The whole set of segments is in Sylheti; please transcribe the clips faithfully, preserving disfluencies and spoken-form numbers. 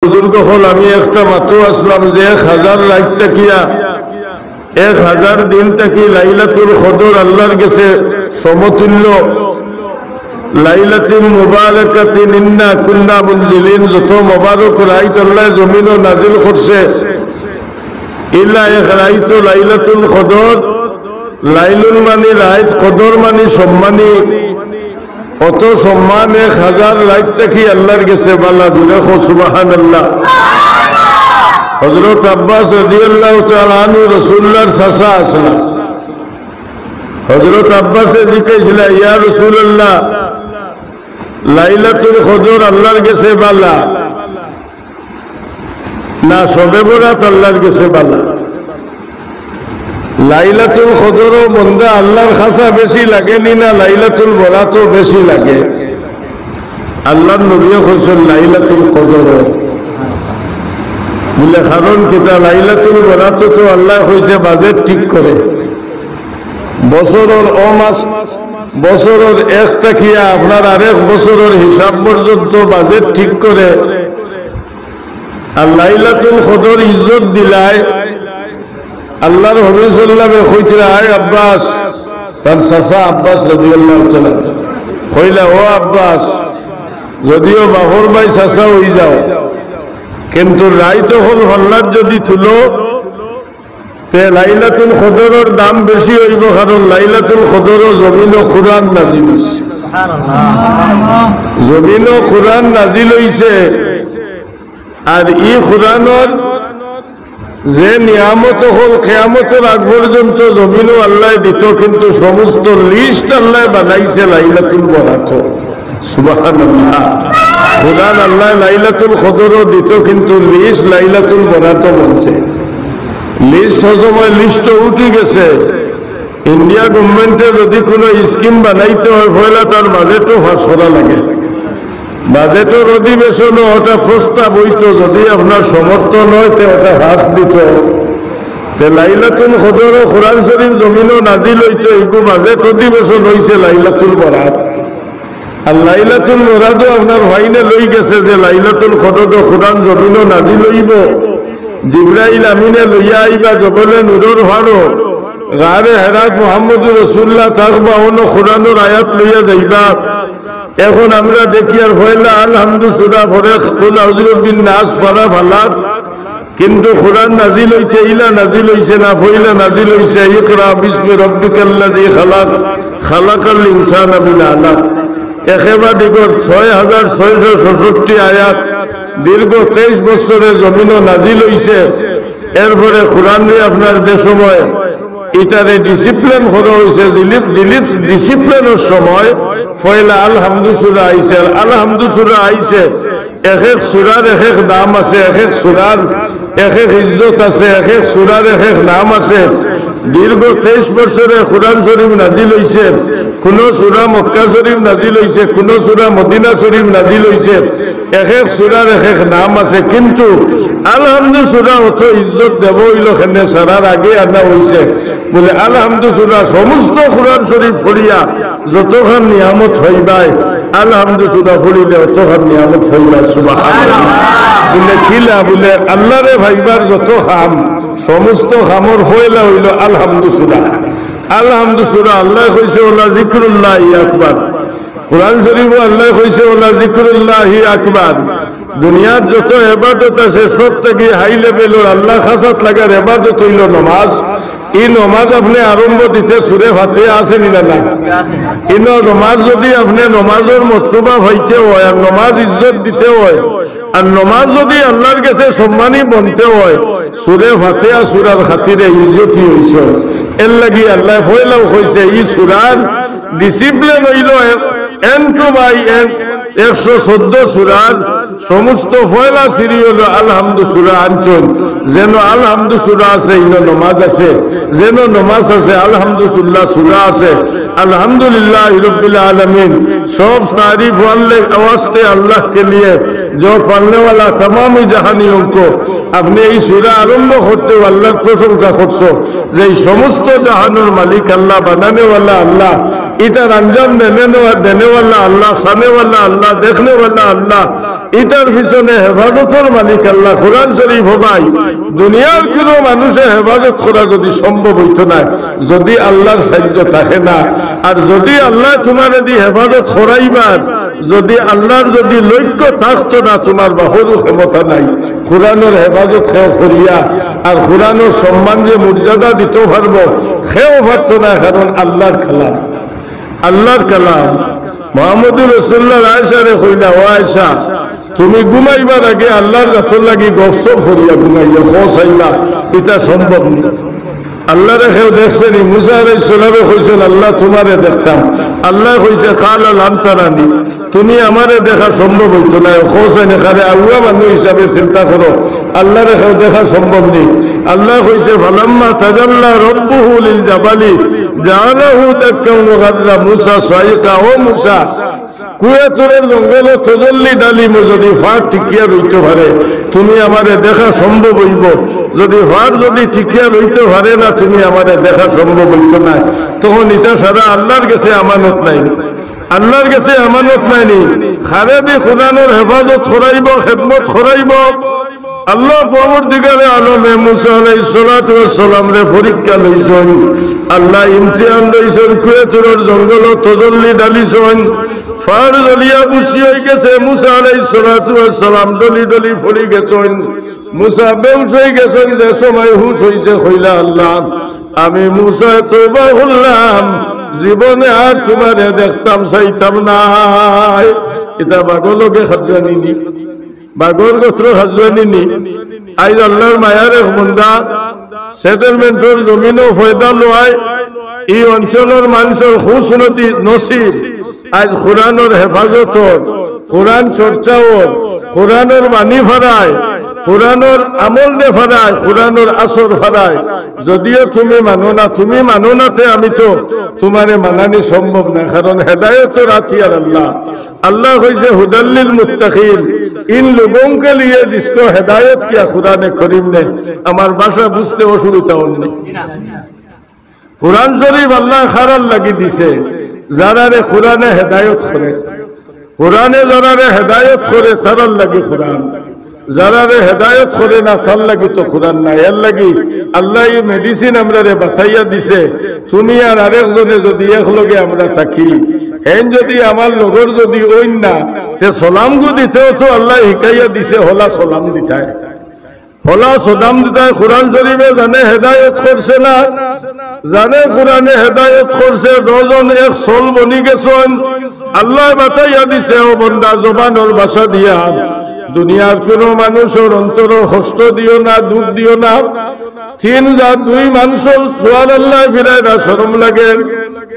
বুজুর্গ অকল, আমি একটা মাতো আছলাম যে এক হাজার রাইত থাকিয়া, এক হাজার দিন থাকি লাইলাতুল কদর আল্লাহর গেছে সমতুল্য। লাইলাতুল মুবারাকাতিন ইন্না কুন্না মুনজিলিন, যত মোবারক রাইত আল্লাহ জমিনো নাজিল করছে, ইলা এক রাইত লাইলাতুল কদর। লাইলুল মানি রাইত, কদর মানি সম্মানী। অত সম্মান এক হাজার রাইত থাকি আল্লাহর গেছে বালা। জুরে কও সুবহানাল্লাহ। হযরত আব্বাস রাদিয়াল্লাহু তাআলা আনহু রাসূলুল্লাহর চাচা আছলা। হযরত আব্বাসে জিকাইছলা, "ইয়া রাসূলুল্লাহ, লাইলাতুল কদর আল্লাহর গেছে বালা না শবে বরাত আল্লাহর গেছে বালা?" লাইলাতুল কদরও বন্দা আল্লাহর খাছা বেশি লাগে নি না লাইলাতুল বরাতও বেশি লাগে? আল্লাহর নবীয়ে কইছইন লাইলাতুল কদরও। বুলে, কারণ কিতা? লাইলাতুল বরাতও তো আল্লাহ কইছে বাজেট ঠিক করে। বছরর অ মাস, বছরর এক থাকিয়া আপনার আরেক বছরর হিসাব পর্যন্ত বাজেট ঠিক করে। আর লাইলাতুল কদর ইজ্জত দিলায়। আল্লাহর হাবিব সাল্লাল্লাহু আলাইহি ওয়াসাল্লামে কইতরা, "আয় আব্বাস", তান চাচা আব্বাস রাদিয়াল্লাহু তাআলা আনহু, কইলা, "ও আব্বাস, যদিও বাপর ভাই চাচা অই যাও, কিন্তু রাইত অকল পাল্লাত যদি তুলো, তে লাইলাতুল কদরর দাম বেশি অইবো, কারণ লাইলাতুল কদরও জমিনো কুরআন নাজিল অইছে।" জমিনো কুরআন নাজিল অইছে। আর ই কুরআনর যে নিয়ামত অকল কিয়ামতর আগ পর্যন্ত জমিনো আল্লাহ দিত, কিন্তু সমস্ত লিস্ট আল্লাহ বানাইছে লাইলাতুল বরাত। সুবহানাল্লাহ। কুরআন আল্লাহ লাইলাতুল কদরও দিত, কিন্তু লিস্ট লাইলাতুল বরাত বনছে। লিস্ট সময় লিস্ট উঠি গেছে। ইন্ডিয়া গভর্নমেন্টে যদি কোনো স্কিম বানাইতে হয়, পয়লা তার বাজেটও পাস করা লাগে। বাজেটর অধিবেশনও ওটা প্রস্তাব অইতো, যদি আপনার সমর্থন অয়, তে ওটা পাস দিত। তে লাইলাতুল কদরও কুরআন শরীফ জমিনো নাজিল অইতো, এগু বাজেট অধিবেশন অইছে লাইলাতুল বরাত। আর লাইলাতুল বরাতও আপনার ফাইনাল অই গেছে যে লাইলাতুল কদরও কুরআন জমিনো নাজিল অইবো। জিব্রাইল আমিনে লইয়া আইবা জবলে নূরর পাড়ো, গারে হেরাত মুহাম্মদুর রাসূলুল্লাহ থাকবা, অনো কুরআনর আয়াত লইয়া যাইবা। এখন আমরা দেখিয়ার পয়লা আলহামদু সূরা, পরে কুল আউযু বিরাব্বিন নাস, পড়া ফালাক। কিন্তু কুরআন নাজিল অইছে, ইলা নাজিল অইছে না, পয়লা নাজিল অইছে ইকরা বিসমি রাব্বিকাল্লাযী খালাক, খালাকাল ইনসানা মিন আলাক। একেবারে দীর্ঘ ছয় হাজার ছয়শো ছষট্টি আয়াত, দীর্ঘ তেইশ বছরে জমিনো নাজিল অইছে। এরপরে কুরআনরে আপনার যে সময় ইটারে ডিসিপ্লিন করা অইছে, ডিলিট, ডিলিট, ডিসিপ্লিনর সময় পয়লা আলহামদু সূরা আইছে। আর আলহামদু সূরা আইছে, এক এক সূরার এক এক দাম আছে, এক এক সূরার এক এক ইজ্জত আছে, এক এক সূরার এক এক নাম আছে। দীর্ঘ তেইশ বছরে কুরআন শরীফ নাজিল অইছে, কুনু সূরা মক্কা শরীফ নাজিল অইছে, কুনু সূরা মদিনা শরীফ নাজিল অইছে, এক এক সূরার এক এক নাম আছে। কিন্তু আলহামদু সূরা অত ইজ্জত দেওয়া অইলো কেনে? সারার আগে আনা অইছে। বুলে, আলহামদু সূরা সমস্ত কুরআন শরীফ পড়িয়া যতখান নিয়ামত পাইবায়, আলহামদু সূরা পড়িলে অতখান নিয়ামত পাইবায়। সুবহানাল্লাহ। বুলে, কিলা? বুলে, আল্লাহরে পাইবার যত কাম, সমস্ত কামর পয়লা অইলো আলহামদু সূরা। আলহামদু সূরা আল্লায় কইছে, "ওয়ালা যিকরুল্লাহি আকবার।" কুরআন শরীফো আল্লায় কইছে, "ওয়ালা যিকরুল্লাহি আকবার।" দুনিয়ার যত ইবাদত আছে, সব থাকি হাই লেভেলর আল্লাহর খাছাত লাগার ইবাদত অইলো নমাজ। ই নমাজ আপনে আরম্ভ দিতে সুরে ফাতিহা আছে নি না? না। ইনো নমাজ যদি আপনে নমাজর মর্তবা পাইতে অয় আর নমাজ ইজ্জত দিতে অয়, আর নমাজ যদি আল্লাহর গেছে সম্মানী বনতে অয়, সুরে ফাতিহা সুরার খাতিরে ইজ্জতি অইছে। এরলাগি আল্লায় পয়লাউ কইছে, ই সুরার ডিসিপ্লিন অইলো এন টু বাই এন, একশো চৌদ্দ সুরার সমস্ত পয়লা সিরি অইলো আলহামদু সুরা আনছইন। যেনো আলহামদু সুরা আছে, ইনো নমাজ আছে। যেনো নমাজ আছে, আলহামদু সুরা আছে। আলহামদুলিল্লাহি রাব্বিল আলামিন। সব তারিফ ওয়াল্লে ওয়াস্তে আল্লাহ কে লিয়ে, জো পালনে ওয়ালা তামাম জাহানিয়ো কো। আপনে ই সুরা আরম্ভ করতেউ আল্লাহর প্রশংসা করছো, যে ই সমস্ত জাহানর মালিক আল্লাহ, বানানে ওয়ালা আল্লাহ, ইটার আঞ্জাম দেনে নেওয়া, দেনে ওয়ালা আল্লাহ, সানেওয়ালা আল্লাহ, দেখনেওয়ালা আল্লাহ, ইটার পিছনে হেফাজতর মালিক আল্লাহ। কোরআন শরীফ ভাই, দুনিয়ার কুনু মানুষে হেফাজত করা যদি সম্ভব অইতো নায়, যদি আল্লাহর সাহায্য থাকে না, আর যদি আল্লাহ তুমারে দি হেফাজত করাইবার, যদি আল্লাহর যদি লক্ষ্য থাকতো না, তুমার বাপরও ক্ষমতা নাই। কোরআনর হেফাজত কেউ করিয়া আর কোরআনর সম্মান যে মর্যাদা দিতো পারবো, কেউ পারতো না, কারণ আল্লাহর কালাম। আল্লাহর কালাম। মুহাম্মদুর রাসূলুল্লাহ আয়েশারে কইলা, "ও আয়েশা, তুমি ঘুমাইবার আগে আল্লাহর জাতর লাগি গফসফ করিয়া ঘুমাইও, কও চাইবা, ইটা সম্ভব নি?" আল্লাহরে কেউ দেখছে নি? মুসা আলাইহিস সালামে কইছইন, "আল্লাহ তুমারে দেখতাম।" আল্লায় কইছে, "কালা লান তারানি, তুমি আমারে দেখা সম্ভব অইতো নায়।" কও চাইন, এখানে আউয়া মানুষ হিসাবে চিন্তা করো, আল্লাহরে কেউ দেখা সম্ভব নি? আল্লায় কইছে, "ফালাম্মা তাজাল্লা রাব্বুহু লিল জাবালি জাআলাহু দাক্কান ওয়া খাররা মুসা সাইকা।" ও মুসা, কুয়ে তুরর জঙ্গলো তজল্লি ডালিমো যদি ফাড় টিকিয়া রইতো পারে, তুমি আমারে দেখা সম্ভব অইবো। যদি ফাড় যদি টিকিয়া রইতো পারে না, তুমি আমারে দেখা সম্ভব অইতো নায়। তখন ইটা সারা আল্লাহর গেছে আমানত নাই। আল্লাহর গেছে আমানত নাই নি? কারে দি কোরআনর হেফাজত করাইবো, খেদমত করাইবো। আল্লাহ পরওয়ারদিগারে আলমে মুসা আলাইহিস সালাতু ওয়াস সালামরে পরীক্ষা লইছইন, আল্লাহ ইমতিহান লইছইন, কুয়ে তুরর জঙ্গলো তজল্লি ডালিছইন, ফাড় জ্বলিয়া বুশি অইগেছে, মুসা আলাইহিস সালাতু ওয়াস সালাম ডলি ডলি পড়ি গেছইন। মুসা বেহুশ অইগেছইন, যে সময় হুশ অইছে কইলা, "আল্লাহ, আমি মুসায় তওবা করলাম, জীবনে আর তুমারে দেখতাম চাইতাম নায়।" ইটা বাঘর লগে খাজুয়ানি নি, বাঘর গতরো খাজুয়ানি নি। আইজ আল্লাহর মায়ার এক বন্দা, সেটেলমেন্টর জমিনো পয়দা লওয়ায়, ই অঞ্চলর মানষর খুশনতি নসিব, আইজ কোরআনর হেফাজত অর, কোরআন চর্চা অর, কোরআনর বাণী ফারায়, কোরআনর আমল দে ফারায়, কোরআনর আসর ফারায়। যদিও তুমি মানো না, তুমি মানো না তে আমি তো তুমারে মানানি সম্ভব না, কারণ হেদায়তর আতিয়ার আল্লাহ। আল্লায় কইছে, "হুদাল্লিল মুত্তাকিন, ইন লোগোং কে লিয়ে জিসকো হেদায়ত কিয়া কুরআনে করিম নে।" আমার ভাষা বুঝতে অসুবিধা অর নি? কোরআন শরীফ আল্লায় কারার লাগি দিছে, যারারে কোরআনে হেদায়ত করে। কোরআনে যারারে হেদায়ত করে, তারার লাগি কোরআন। যারারে হেদায়ত করে না, তার লাগি তো কোরআন নাই। এর লাগি আল্লায় ই medicine আমরারে বাতাইয়া দিছে। তুমি আর আরেকজনে যদি একলগে আমরা থাকি, হেন যদি আমার লগর যদি অইন না, তে সালামগু দিতেও তো আল্লায় হিকাইয়া দিছে, হলা সালাম দিতায়। হলা সালাম দিতায়। কোরআন শরীফে যানে হেদায়ত করছে না, যানে কোরআনে হেদায়ত করছে, ডজন এক চল বনি গেছইন। আল্লায় বাতাইয়া দিছে, ও বন্দা, জবানর ভাষা দিয়া দুনিয়ার কুনু মানষর অন্তরো কষ্ট দিও না, দুখ দিও না। তিন জাত দুই মানষর দুয়ার আল্লায় ফিরায় না, শরম লাগে।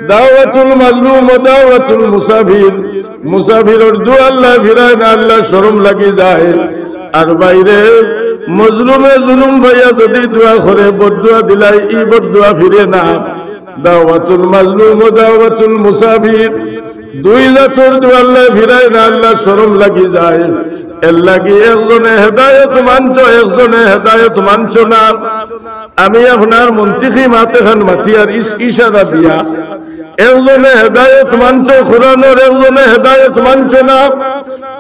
দাওয়াতুল মাজলুম ওয়া দাওয়াতুল মুসাফির। মুসাফিরর দুয়ার আল্লায় ফিরায় না, আল্লায় শরম লাগি যায়। আর বাইরে মজলুমে জুলুম পাইয়া যদি দোয়া করে, বদদোয়া দিলায়, ই বদদোয়া ফিরে না। দাওয়াতুল মাজলুম ওয়া দাওয়াতুল মুসাফির, দুই জাতর দুয়ার আল্লায় ফিরায় না, আল্লায় শরম লাগি যায়। এর লাগি একজনে হেদায়ত মানছো, একজনে হেদায়ত মানছো না। আমি আপনার মন্তিকি মাত এখান মাতিয়ার ইশ-, ইশারা দিয়া। একজনে হেদায়ত মানছো কোরআনর, একজনে হেদায়ত মানছো না।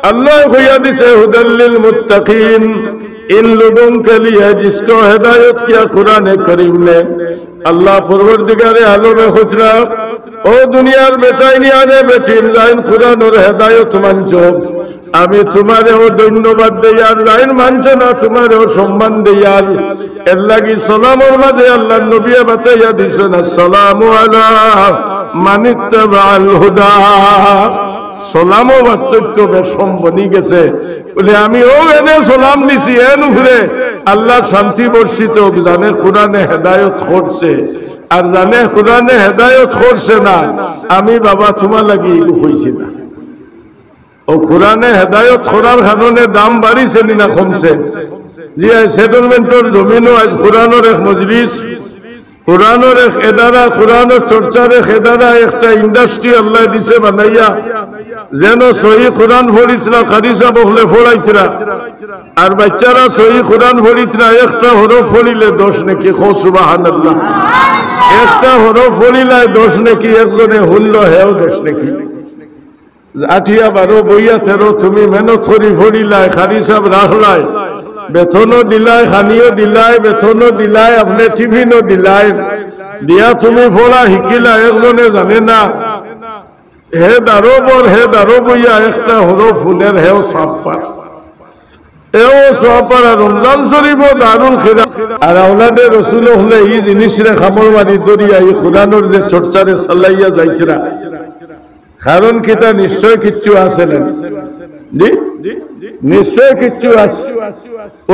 আল্লায় কইয়া দিছে, "হুদাল্লিল মুত্তাকিন, ইন লোগোং কে লিয়ে জিসকো হেদায়ত কিয়া কুরআনে করিম নে।" আল্লাহ পরওয়ারদিগারে আলমে কইতরা, ও দুনিয়ার বেটাইন আরে বেটিন, যাইন কোরআনর হেদায়ত মানছো, আমি তুমারেও ধন্যবাদ দেইয়ার, যাইন মানছো না, তুমারেও সম্মান দেইয়ার। এর লাগি সালামর মাঝে আল্লাহর নবীয়ে বাতাইয়া দিছইন, "আসসালামু আলা মানিত্তাবাআল হুদা।" সালামও পার্থক্য বেশ কম বনি গেছে। বলে, আমি ও এনে সালাম দিছি, এন উপরে আল্লাহর শান্তি বর্ষিত হোক, যানে কোরআনে হেদায়ত করছে, আর যানে কোরআনে হেদায়ত করছে না, আমি বাবা তুমার লাগি এগু কইছি না। ও কোরআনে হেদায়ত করার কারণে দাম বাড়িছে নি না কমছে? জি, আইজ সেটেলমেন্টর জমিনো আইজ কোরআনর এক মজলিস, কোরআনর এক এদারা, কোরআনর চর্চার এক এদারা, একটা industry আল্লায় দিছে বানাইয়া, যেন সহি কোরআন পড়িছলা, কারি সাব অকলে পড়াইতরা, আর বাইচ্চারা সহি কোরআন পড়িতরা, একটা হরফ পড়িলে দশ নেকি, কও সুবহানাল্লাহ। একটা হরফ পড়িলায় দশ নেকি, একজনে হুনলো হেও দশ নেকি। আটিয়া বারো, বইয়া তেরো, তুমি মেহনত করি পড়িলায়, কারি সাব রাখলায়, বেতনও দিলায়, খানিও দিলায়, বেতনও দিলায়, আপনে টিফিনও দিলায়, দিয়া তুমি পড়া শিকিলা, একজনে জানে না। হে দারো বর, হে দারো বইয়া, একটা হরফ হুনের, হেও সওয়াব পার। এও সওয়াব পার। আর রমজান শরীফও দারুল খিরাত। আর আওলাদে রসুল অকলে ই জিনিসরে কামড় মারি ধরিয়া ই কোরআনর যে চর্চারে চালাইয়া যাইতরা। কারণ কিতা, নিশ্চয় কিচ্ছু আছে না? জি, নিশ্চয় কিচ্ছু আছে।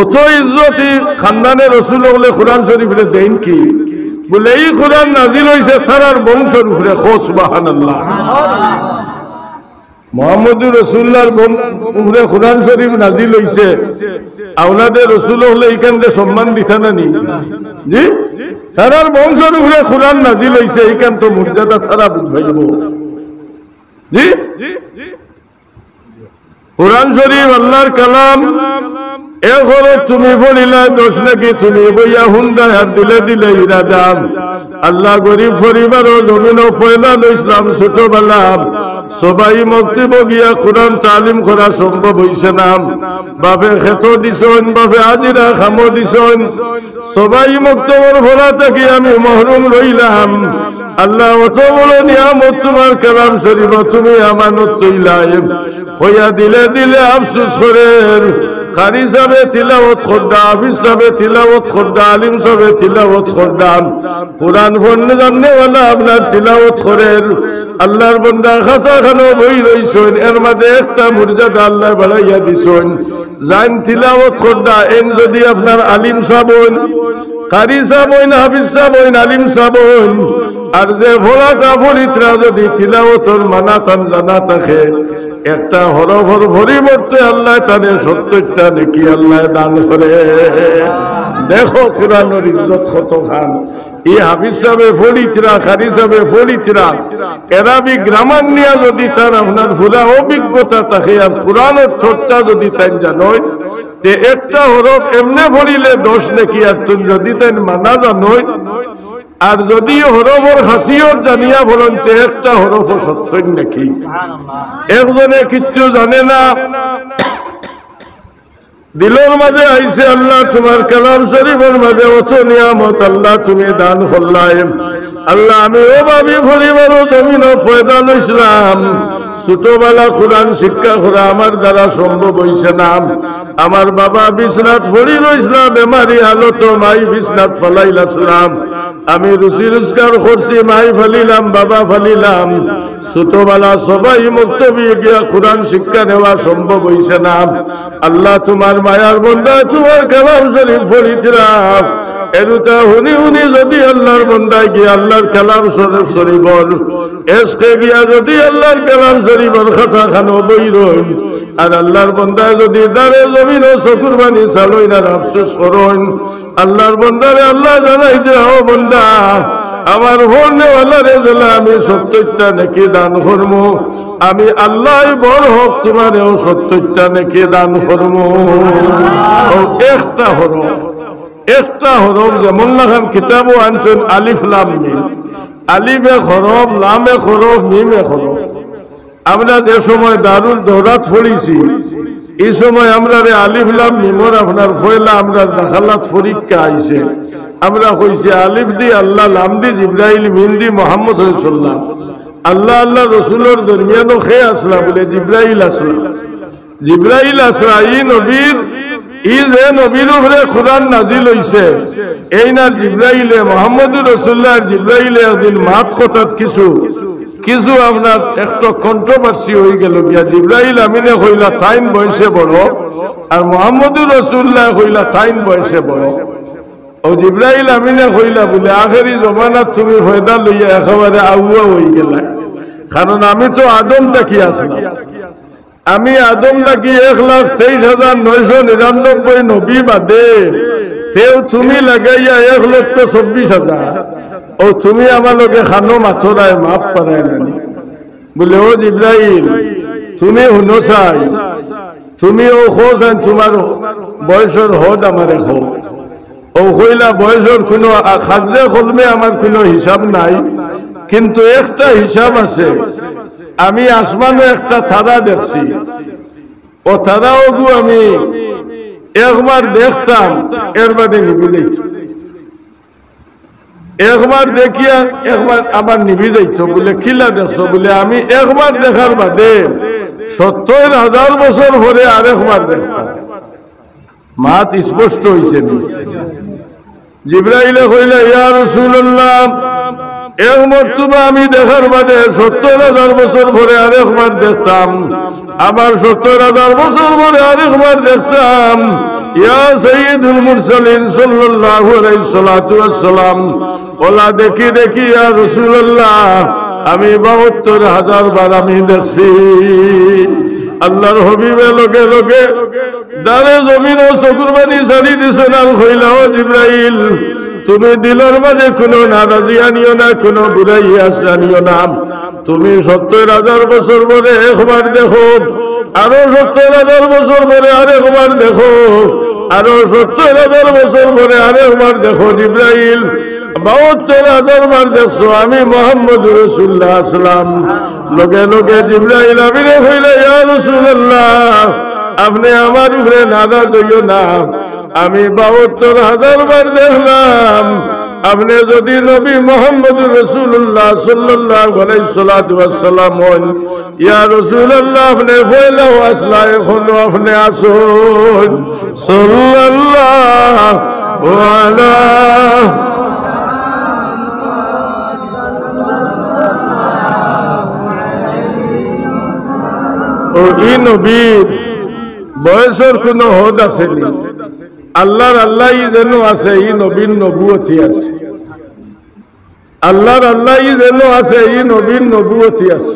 অত ইজ্জত ই খান্দানে রসুল অকলে কোরআন শরীফরে দেইন কি? বলে, ই কোরআন নাজিল অইছে তারার বংশর উপরে। কও সুবহানাল্লাহ। মুহাম্মদুর রাসূলুল্লাহর বং-, উপরে কোরআন শরীফ নাজিল অইছে, আওলাদে রসুল অকলে ইখানরে সম্মান দিতা না নি? জি, তারার বংশর উপরে কোরআন নাজিল অইছে, ইখান তো মর্যাদা তারা বুঝ পাইবো। জি, কোরআন শরীফ আল্লাহর কালাম। এক হরফ তুমি পড়িলায় দশ নেকি, তুমি বইয়া হুনরায় আর দিলে দিলে ইরাদা। আল্লাহ গরিব পরিবারো জমিনো পয়দা লইছলাম ছোটবেলা। সবাই মক্তবো গিয়া কোরআন তালিম করা সম্ভব অইছে না। বাপে খেতো দিছইন, বাপে হাজিরা কামো দিছইন। সবাই মক্তবর পড়া থাকি আমি মহরুম রইলাম। আল্লাহ, অত বড় নিয়ামত তুমার কালাম শরীফ, তুমি আমানত থইলায়। কইয়া দিলে দিলে আফসোস করের। কারি সাবে তিলাওত কররা, হাফিজ সাবে তিলাওত কররা, আলিম সাবে তিলাওত কররা। কোরআন পড়নে জাননেওয়ালা আপনার তিলাওত করের। আল্লাহর বন্দা খাসা খানো বই রইছইন, এর মাঝে একটা মর্যাদা আল্লাহ বাড়াইয়া দিছইন। যাইন তিলাওত কররা, এন যদি আপনার আলিম সাব অইন, কারি সাব অইন, হাফিজ সাব অইন, আলিম সাব অইন, আর যে পড়াটা পড়িতরা যদি তিলাওতর মানা তান জানা থাকে, একটা হরফর পরিবর্তে আল্লাহ তানে সত্তরটা নেকি আল্লাহ দান করে। দেখো কোরআনর ইজ্জত কতখান। ই হাফিজ সাবে পড়িতরা, কারি সাবে পড়িতরা, এরাবিক গ্রামার নিয়া যদি তান আপনার পুরা অভিজ্ঞতা থাকে আর কোরআনর চর্চা যদি তাইন জানইন, তে একটা হরফ এমনে পড়িলে দশ নেকি, আর তুন যদি তাইন মানা জানইন, আর যদি হরফর খাসিয়ত জানিয়া পড়ইন, তে একটা হরফও সত্তর নেকি। একজনে কিচ্ছু জানে না, দিলর মাঝে আইছে, আল্লাহ, তুমার কালাম শরীফর মাঝে অত নিয়ামত, আল্লাহ, তুমি দান করলায়। আল্লাহ, আমি অভাবি পরিবারো জমিনো পয়দা লইছলাম, ছোটবেলা কোরআন শিক্ষা করা আমার দ্বারা সম্ভব অইছে না। আমার বাবা বিছনাত পড়ি রইছলা, বেমারি হালতো মাই বিছনাত ফালাইলাছলা। আমি রুজি রোজগার করছি, মাই ফালিলাম, বাবা ফালিলাম। ছোটবেলা সবাই মক্তবো গিয়া কোরআন শিক্ষা নেওয়া সম্ভব অইছে না। আল্লাহ, তুমার মায়ার বন্দায় তুমার কালাম শরীফ পড়িতরা, এরুতা হুনি হুনি যদি আল্লাহর বন্দায় গিয়া আল্লাহর কালাম শরীফ, শরীফর এশকে গিয়া যদি আল্লাহর কালাম শরীফর খাসা খানো বই রইন, আর আল্লাহর বন্দায় যদি দারে জমিনো চকুর পানি ছাড়ইন আর আফসোস করইন, আল্লাহর বন্দারে আল্লাহ জানাইতরা, ও বন্দা, আমার পড়নেওয়ালারে যেলা আমি সত্তরটা নেকি দান করমু, আমি আল্লাহ বড় হক তুমারেও সত্তরটা নেকি দান করমু। ও একটা হরফ, একটা হরফ, যেমন লাখান কিতাবো আনছইন আলিফ লাম মিম। আলিফ এক হরফ, লাম এক হরফ, মিম এক হরফ। আমরা যে সময় দারুল দৌরাত পড়ছি, ই সময় আমরারে আলিফ লাম মিমর আপনার পয়লা আমরার দাখালাত পরীক্ষা আইছে। আমরা কইছি, আলিফ দি আল্লাহ, লাম দি জিব্রাইল, মিম দি মুহাম্মদ সাল্লাল্লাহু আলাইহি ওয়াসাল্লাম। আল্লাহ, আল্লাহ রসুলর দরমিয়ানো কে আছলা? বলে, জিব্রাইল আছলা। জিব্রাইল আছলা, ই নবীর, ই যে নবীর উপরে কোরআন নাজিল অইছে, এইন আর জিব্রাইলে, মুহাম্মদুর রাসূলুল্লাহ আর জিব্রাইলে একদিন মাত কথাত কিছু, কিছু আপনার একটু controversy অইগেলো গিয়া। জিব্রাইল আমিনে কইলা তাইন বয়সে বড়, আর মুহাম্মদুর রাসূলুল্লাহ কইলা তাইন বয়সে বড়। ও জিব্রাইল আমিনে কইলা বলে, আখেরি জমানাত তুমি পয়দা লইয়া একেবারে আউয়া অইগেলায়, কারণ আমি তো আদম থাকি আছলাম। আমি আদম থাকি এক লাখ তেইশ হাজার নয়শো নিরানব্বই নবী বাদে, তেউ তুমি লাগাইয়া এক লক্ষ চব্বিশ হাজার। ও তুমি আমার লগে খানো মাতরায়, মাফ পারায় নানি। বলে, ও জিব্রাইল, তুমি হুনো চাই, তুমি অউ কও চাইন তুমার বয়সর হদ আমারে কও। অউ কইলা, বয়সর কুনু আ-, কাগজে কলমে আমার কুনু হিসাব নাই। কিন্তু একটা হিসাব আছে, আমি আসমানো একটা তারা দেখছি, ও তারা ওগু আমি একবার দেখতাম, এর বাদে নিবি যাইত। একবার দেখিয়া একবার আবার নিবি যাইত। বুলে, "কিলা দেখছো?" বুলে, "আমি একবার দেখার বাদে সত্তর হাজার বছর পরে আরেকবার দেখতাম।" মাত স্পষ্ট অইছে নি? জিব্রাইলে কইলা, "ইয়া রাসূলুল্লাহ, এক মর্তবা আমি দেখার বাদে সত্তর হাজার বছর পরে আরেকবার দেখতাম, আবার সত্তর হাজার বছর পরে আরেকবার দেখতাম।" ইয়া সাইয়্যিদুল মুরসালিন সাল্লাল্লাহু আলাইহি সালাতু ওয়াসসালাম, ওলা দেখি দেখি, ইয়া রাসূলুল্লাহ, আমি বাহাত্তর হাজার বার আমি দেখছি। আল্লাহর হাবিবে লগে লগে দারে জমিনো চকুর পানি ছাড়ি দিছইন আর কইলা, "ও জিব্রাইল, তুমি দিলর মাঝে কুনু নারাজি আনিও না, কুনু বুরাইয়াস আনিও না। তুমি সত্তর হাজার বছর পরে একবার দেখো, আরো সত্তর হাজার বছর পরে আরেকবার দেখো, আরো সত্তর হাজার বছর পরে আরেকবার দেখো।" জিব্রাইল বাহাত্তর হাজার বার দেখছো, আমি মুহাম্মদুর রাসূলুল্লাহ আসলাম। লগে লগে জিব্রাইল আমিনে কইলা, "ইয়া রাসূলুল্লাহ, আপনে আমার উপরে নারাজ অইও না, আমি বাহাত্তর হাজার বার দেখলাম, আপনে যদি নবী মুহাম্মদুর রাসূলুল্লাহ সাল্লাল্লাহু আলাইহি সালাতু ওয়াসসালাম অইন, ইয়া রাসূলুল্লাহ, আপনে পয়লাও আসলা, এখনো আপনে আছইন।" সাল্লাল্লাহু আলা। ও, ই নবীর বয়সর কুনু হদ আছে নি? আল্লাহর আল্লাহ ই যেন আছে, ই নবীর নবুয়তি আছে। আল্লাহর আল্লাহ ই যেন আছে, ই নবীর নবুয়তি আছে।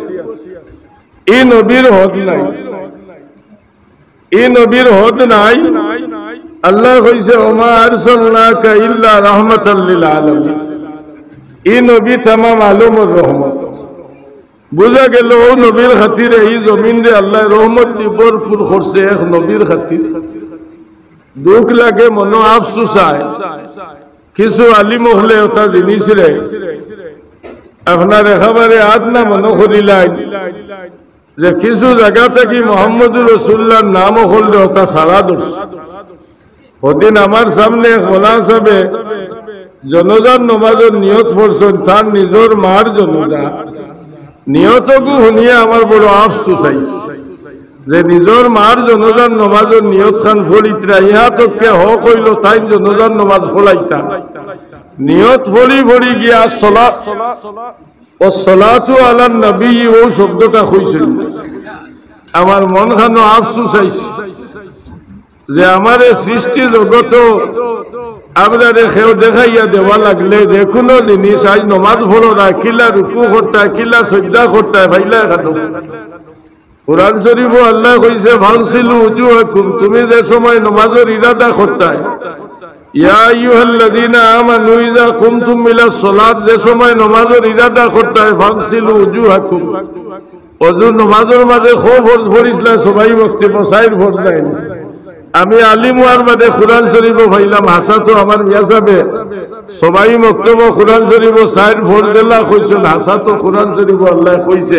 ই নবীর হদ নাই, ই নবীর হদ নাই। আল্লায় কইছে, "ওমা আরসালনাকা ইল্লা রাহমাতাল লিল আলামিন।" ই নবী তামাম আলমর রহমত। বুঝা গেল, অউ নবীর খাতিরে ই জমিনরে আল্লায় রহমত দি ভরপুর করছে এক নবীর খাতিরে। দুখ লাগে, মনো আফসুস অয়। কিছু আলিম অকলে অতা জিনিসরে আপনার একেবারে আদনা মনো করিলাইন যে কিছু জাগা থাকি মুহাম্মদুর রাসূলুল্লাহর নাম অকলরে অতা ছাড়া ধরছে। হদিন আমার সামনে এক মৌলানা সাবে জনাজার নমাজর নিয়ত পড়ছইন, তার নিজর মার জনাজা। নিয়তগু হুনিয়া আমার বড় আফসুস অইছে যে নিজর মার জনাজার নমাজর নিয়তখান পড়িতরা, ইহা তো কে হক অইলো তাইন জনাজার নমাজ পড়াইতা। নিয়ত পড়ি পড়ি গিয়া সলা-, ওয়াসসালাতু আলান নবী, অউ শব্দটা কইছইন। আমার মনখানো আফসুস অইছে যে আমারে সৃষ্টি জগতো আমরারে কেউ দেখাইয়া দেওয়া লাগলে যে কুনু জিনিস, আইজ নমাজ পড়ো না, কিলা রুকু করতায়, কিলা সইজদা করতায়, ফাইলা খানো। কোরআন শরীফো আল্লায় কইছে, "ফাগসিলু উজুহাকুম", তুমি যে সময় নমাজর ইরাদা করতায়, "ইয়া আইয়ুহাল্লাযীনা আমানু ইযা কুমতুম ইলাস সালাত", যে সময় নমাজর ইরাদা করতায়, "ফাগসিলু উজুহাকুম", অজু নমাজর মাঝে কয় ফরজ পড়িছলায়, সবাই মক্তবো চাইর ফরজ নায় নি? আমি আলিম অওয়ার বাদে কোরআন শরীফো পাইলাম, হাছা তো আমার মিয়া সাবে সবাই মক্তবো কোরআন শরীফো চাইর ফরজ যেলা কইছইন, হাছা তো কোরআন শরীফো আল্লায় কইছে,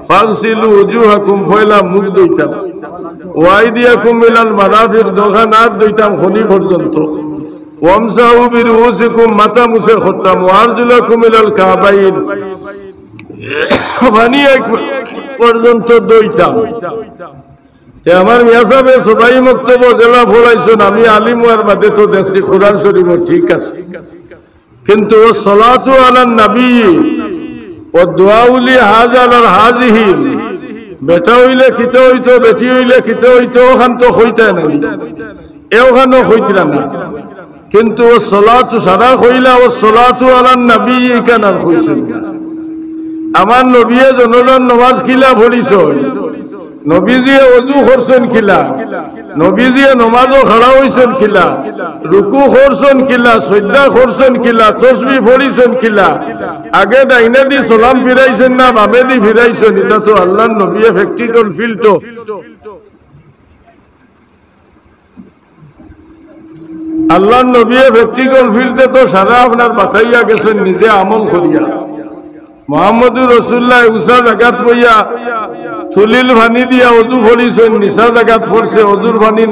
"ফাগসিলু উজুহাকুম", পয়লা মুখ ধইতাম, "ওয়া আইদিয়াকুম ইলাল মারাফিক", দুইখান আত ধইতাম খনি পর্যন্ত, "ওয়ামসাহু বিরুউসিকুম", মাথা মুছে করতাম, "ওয়া আরজুলাকুম ইলাল কাবাইন", পানি এক পর্যন্ত ধইতাম। তে আমার মিয়া সাবে সবাই মক্তবো যেলা পড়াইছইন, আমি আলিম অওয়ার বাদে তো দেখছি কোরআন শরীফো ঠিক আছে, কিন্তু ওয়াসসালাতু আলান নবী ওয়াদ দুআউ লি হাযা ওয়া হাযিহি, বেটা অইলে কিতা অইতো, বেটি অইলে কিতা অইতো, অখান তো কইতায় না, অখানও কইতরা না। কিন্তু ওয়াসসালাতু সারা কইলা, ওয়াসসালাতু আলান নবী ইখান আর কইছইন না। আমার নবীয়ে জনাজার নমাজ কিলা পড়িছইন, নবীজিয়ে অজু করছইন কিলা, নবীজিয়ে নমাজো খাড়া অইছইন কিলা, রুকু করছইন কিলা, সইজদা করছইন কিলা, তসবি পড়িছইন কিলা, আগে ডাইনেদি সালাম ফিরাইছইন না বামেদি ফিরাইছইন, ইতা তো আল্লাহর নবীয়ে practical field তো আল্লাহর নবীয়ে practical field এ তো সারা আপনার বাতাইয়া গেছইন নিজে আমল করিয়া। মোহাম্মদুর রাসূলুল্লাহ উচা জাগাত বইয়া তুলিল পানি দিয়া অজু পড়ছইন, নিচা জাগাত পড়ছে, অজুর পানি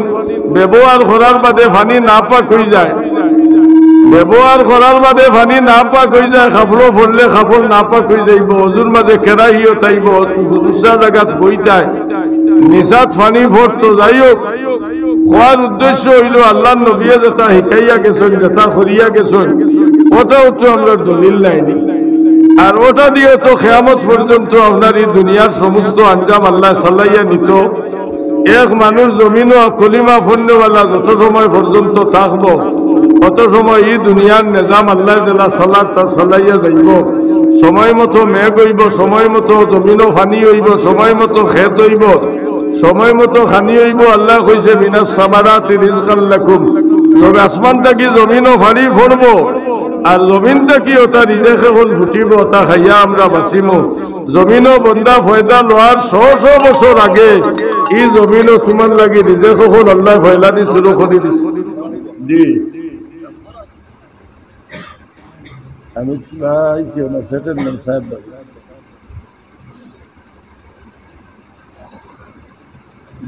ব্যবহার করার বাদে পানি নাপাক অইযায়, ব্যবহার করার বাদে পানি নাপাক অইযায়, কাপড়ো পড়লে কাপড় নাপাক অইযাইবো, অজুর মাঝে কেরাহিও থাইবো, উচা জাগাত বইতায়, নিচাত পানি পড়তো। যাই হোক, কওয়ার উদ্দেশ্য অইলো আল্লাহর নবীয়ে যেটা শিখাইয়া গেছইন, যেটা করিয়া গেছইন, ওটাও তো আমরার দলিল নাইনি। আর ওটা দিয়া তো কিয়ামত পর্যন্ত আপনার ই দুনিয়ার সমস্ত আঞ্জাম আল্লায় চালাইয়া নিতো। এক মানুষ জমিনো কলিমা পড়নেওয়ালা যত সময় পর্যন্ত থাকবো, অত সময় ই দুনিয়ার নিজাম আল্লায় যেলা চালার তা চালাইয়া যাইবো। সময় মতো মেঘ অইবো, সময় মতো জমিনো পানি অইবো, সময় মতো খেত অইবো, সময় মতো খানি অইবো। আল্লায় কইছে, "মিনাস সামারাতি রিজকাল লাকুম।" তবে আসমান থাকি জমিনো পানি পড়বো, আর জমিন থাকি ওটা রিজেক অকল ফুটিবো, ওটা খাইয়া আমরা বাঁচিমু। জমিনো বন্দা পয়দা লওয়ার শ শ বছর আগে ই জমিনো তুমার লাগি রিজেক অকল আল্লায় ফয়লানি শুরু করি দিছে। জি। আমি তো আইছি, ওনার সেটেলমেন্ট সাহেব।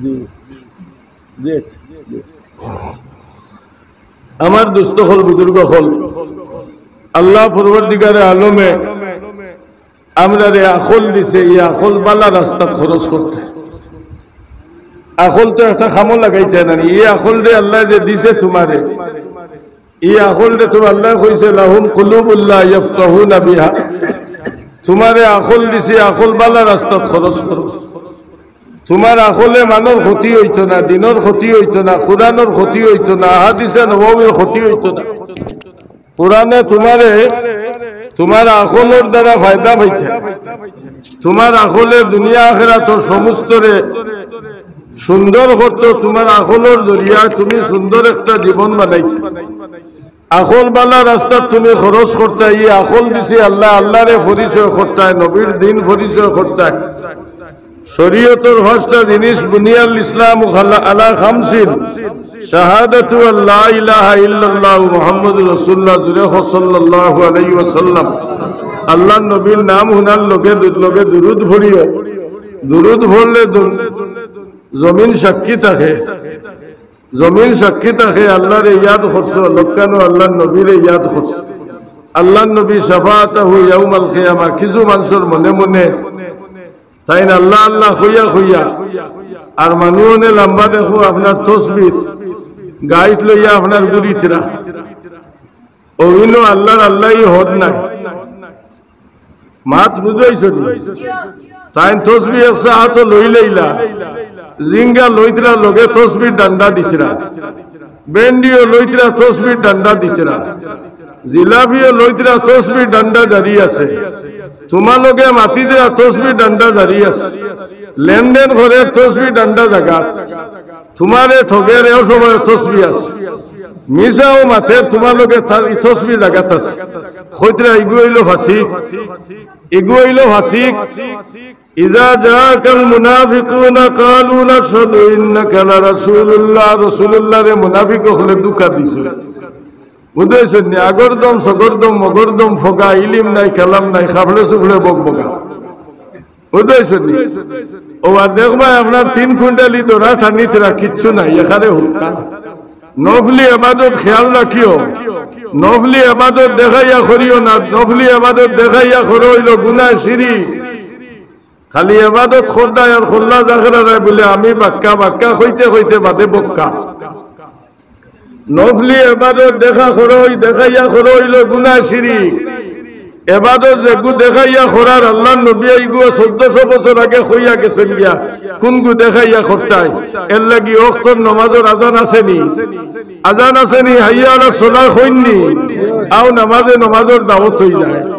জি, জি, জি। আমার দোস্ত অকল, বুজুর্গ অকল, আল্লাহ পরওয়ারদিগারে আলমে আমরারে আকল দিছে, ই আকল বালা রাস্তাত খরচ করতে। আকল তো একটা কামো লাগাইতে না, ই আকল রে আল্লায় যে দিছে তুমারে, ই আকল রে তো আল্লায় কইছে, "লাহুম কুলুবুল লা ইয়াফকাহুনা বিহা।" তুমারে আকল দিছি, আকল বালা রাস্তাত খরচ করো। তুমার আকলে মানষর ক্ষতি অইতো না, দিনর ক্ষতি অইতো না, কুরআনর ক্ষতি অইতো না, হাদিসে নববীর ক্ষতি অইতো না। কুরআনে তুমারে, তুমার আকলর দ্বারা ফায়দা পাইতা। তুমার আকলে দুনিয়া আখেরাতর সমস্তরে সুন্দর করতো, তুমার আকলর জরিয়ায় তুমি সুন্দর একটা জীবন বানাইতা। আকল বালা রাস্তাত তুমি খরচ করতায়, ই আকল দিছে আল্লায়, আল্লারে পরিচয় করতায়, নবীর দিন পরিচয় করতায়। শরীয়তর পাঁচটা জিনিস, বুনিয়াল ইসলামু আলা, আলা খামসিন, শাহাদাতু আল্লা ইলাহা ইল্লাল্লাহু মুহাম্মাদুর রাসূলুল্লাহ, জুরে কও সাল্লাল্লাহু আলাইহি ওয়াসাল্লাম। আল্লার নবীর নাম হুনার লগে দু-, লগে দুরুদ পড়িও। দুরুদ পড়লে দু-, জমিন সাক্ষী থাকে। জমিন সাক্ষী থাকে, আল্লারে ইয়াদ করছো, লক্কানো আল্লার নবীরে ইয়াদ করছো। আল্লার নবী শাফাআতাহু ইয়াউমাল কিয়ামা, কিছু মানষর মনে মনে তাইন আল্লা আল্লা কইয়া কইয়া, আর মানু অনে লাম্বা দেখো আপনার তসবির গাইত লইয়া আপনার ঘুরিতরা। অইনো আল্লার আল্লাই হদ নাই। মাত বুঝাইছো নি? তাইন তসবি একসা আতো লইলাইলা, জিঙ্গা লইতরা লগে তসবির ডান্ডা দিতরা, বেন্ডিও লইতরা তসবির ডান্ডা দিতরা, জিলাপিও লইতরা তসবির ডান্ডা জারি আছে, তুমার লগে মাতিতরা তসবির ডান্ডা জারি আছে, লেনদেন করের তসবির ডান্ডা জাগাত, তুমারে ঠগের এও সময় তসবি আছে, মিছাও মাতের তুমার লগে তার ই তসবি জাগাত আছে। কইতরা ইগু অইলো ফাসিক, ইগু অইলো ফাসিক। ইজা জাআকাল মুনাফিকুনা ক্বালু নাশহাদু ইন্নাকা লারাসূলুল্লাহ, রাসূলুল্লাহরে মুনাফিক অকলে ধুকা দিছে। বুঝাইছইন নি? আগর দম, সগর দম, মগর দম, ফগা, ইলিম নাই, কালাম নাই, খাফড়ে সুফড়ে বক বকা। বুঝাইছইন নি? ও আর দেখবায় আপনার তিন কুইন্টালি দরা টানিতরা কিচ্ছু নাই, এখানে হুক্কা। নফলি এবাদত খেয়াল রাখিও, নফলি এবাদত দেখাইয়া করিও না, নফলি এবাদত দেখাইয়া করো অইলো গুনায় শিরিক। খালি এবাদত করদায় আর কল্লা জাগরা রায় বুলে আমি বাক্কা, বাক্কা কইতে কইতে বাদে বক্কা। নফলি এবাদত দেখা করো, অউ দেখাইয়া করো অইলো গুনায় শিরিক। এবাদত যেগু দেখাইয়া করার আল্লার নবীয়ে ইগু চৌদ্দশো বছর আগে কইয়া গেছইন গিয়া, কুনগু দেখাইয়া করতায়। এরলাগি অক্তর নমাজর আজান আছে নি? আজান আছে নি? হাইয়া আলাস সালাহ কইন নি? আও নমাজে নমাজর দাওয়াত অইযায়।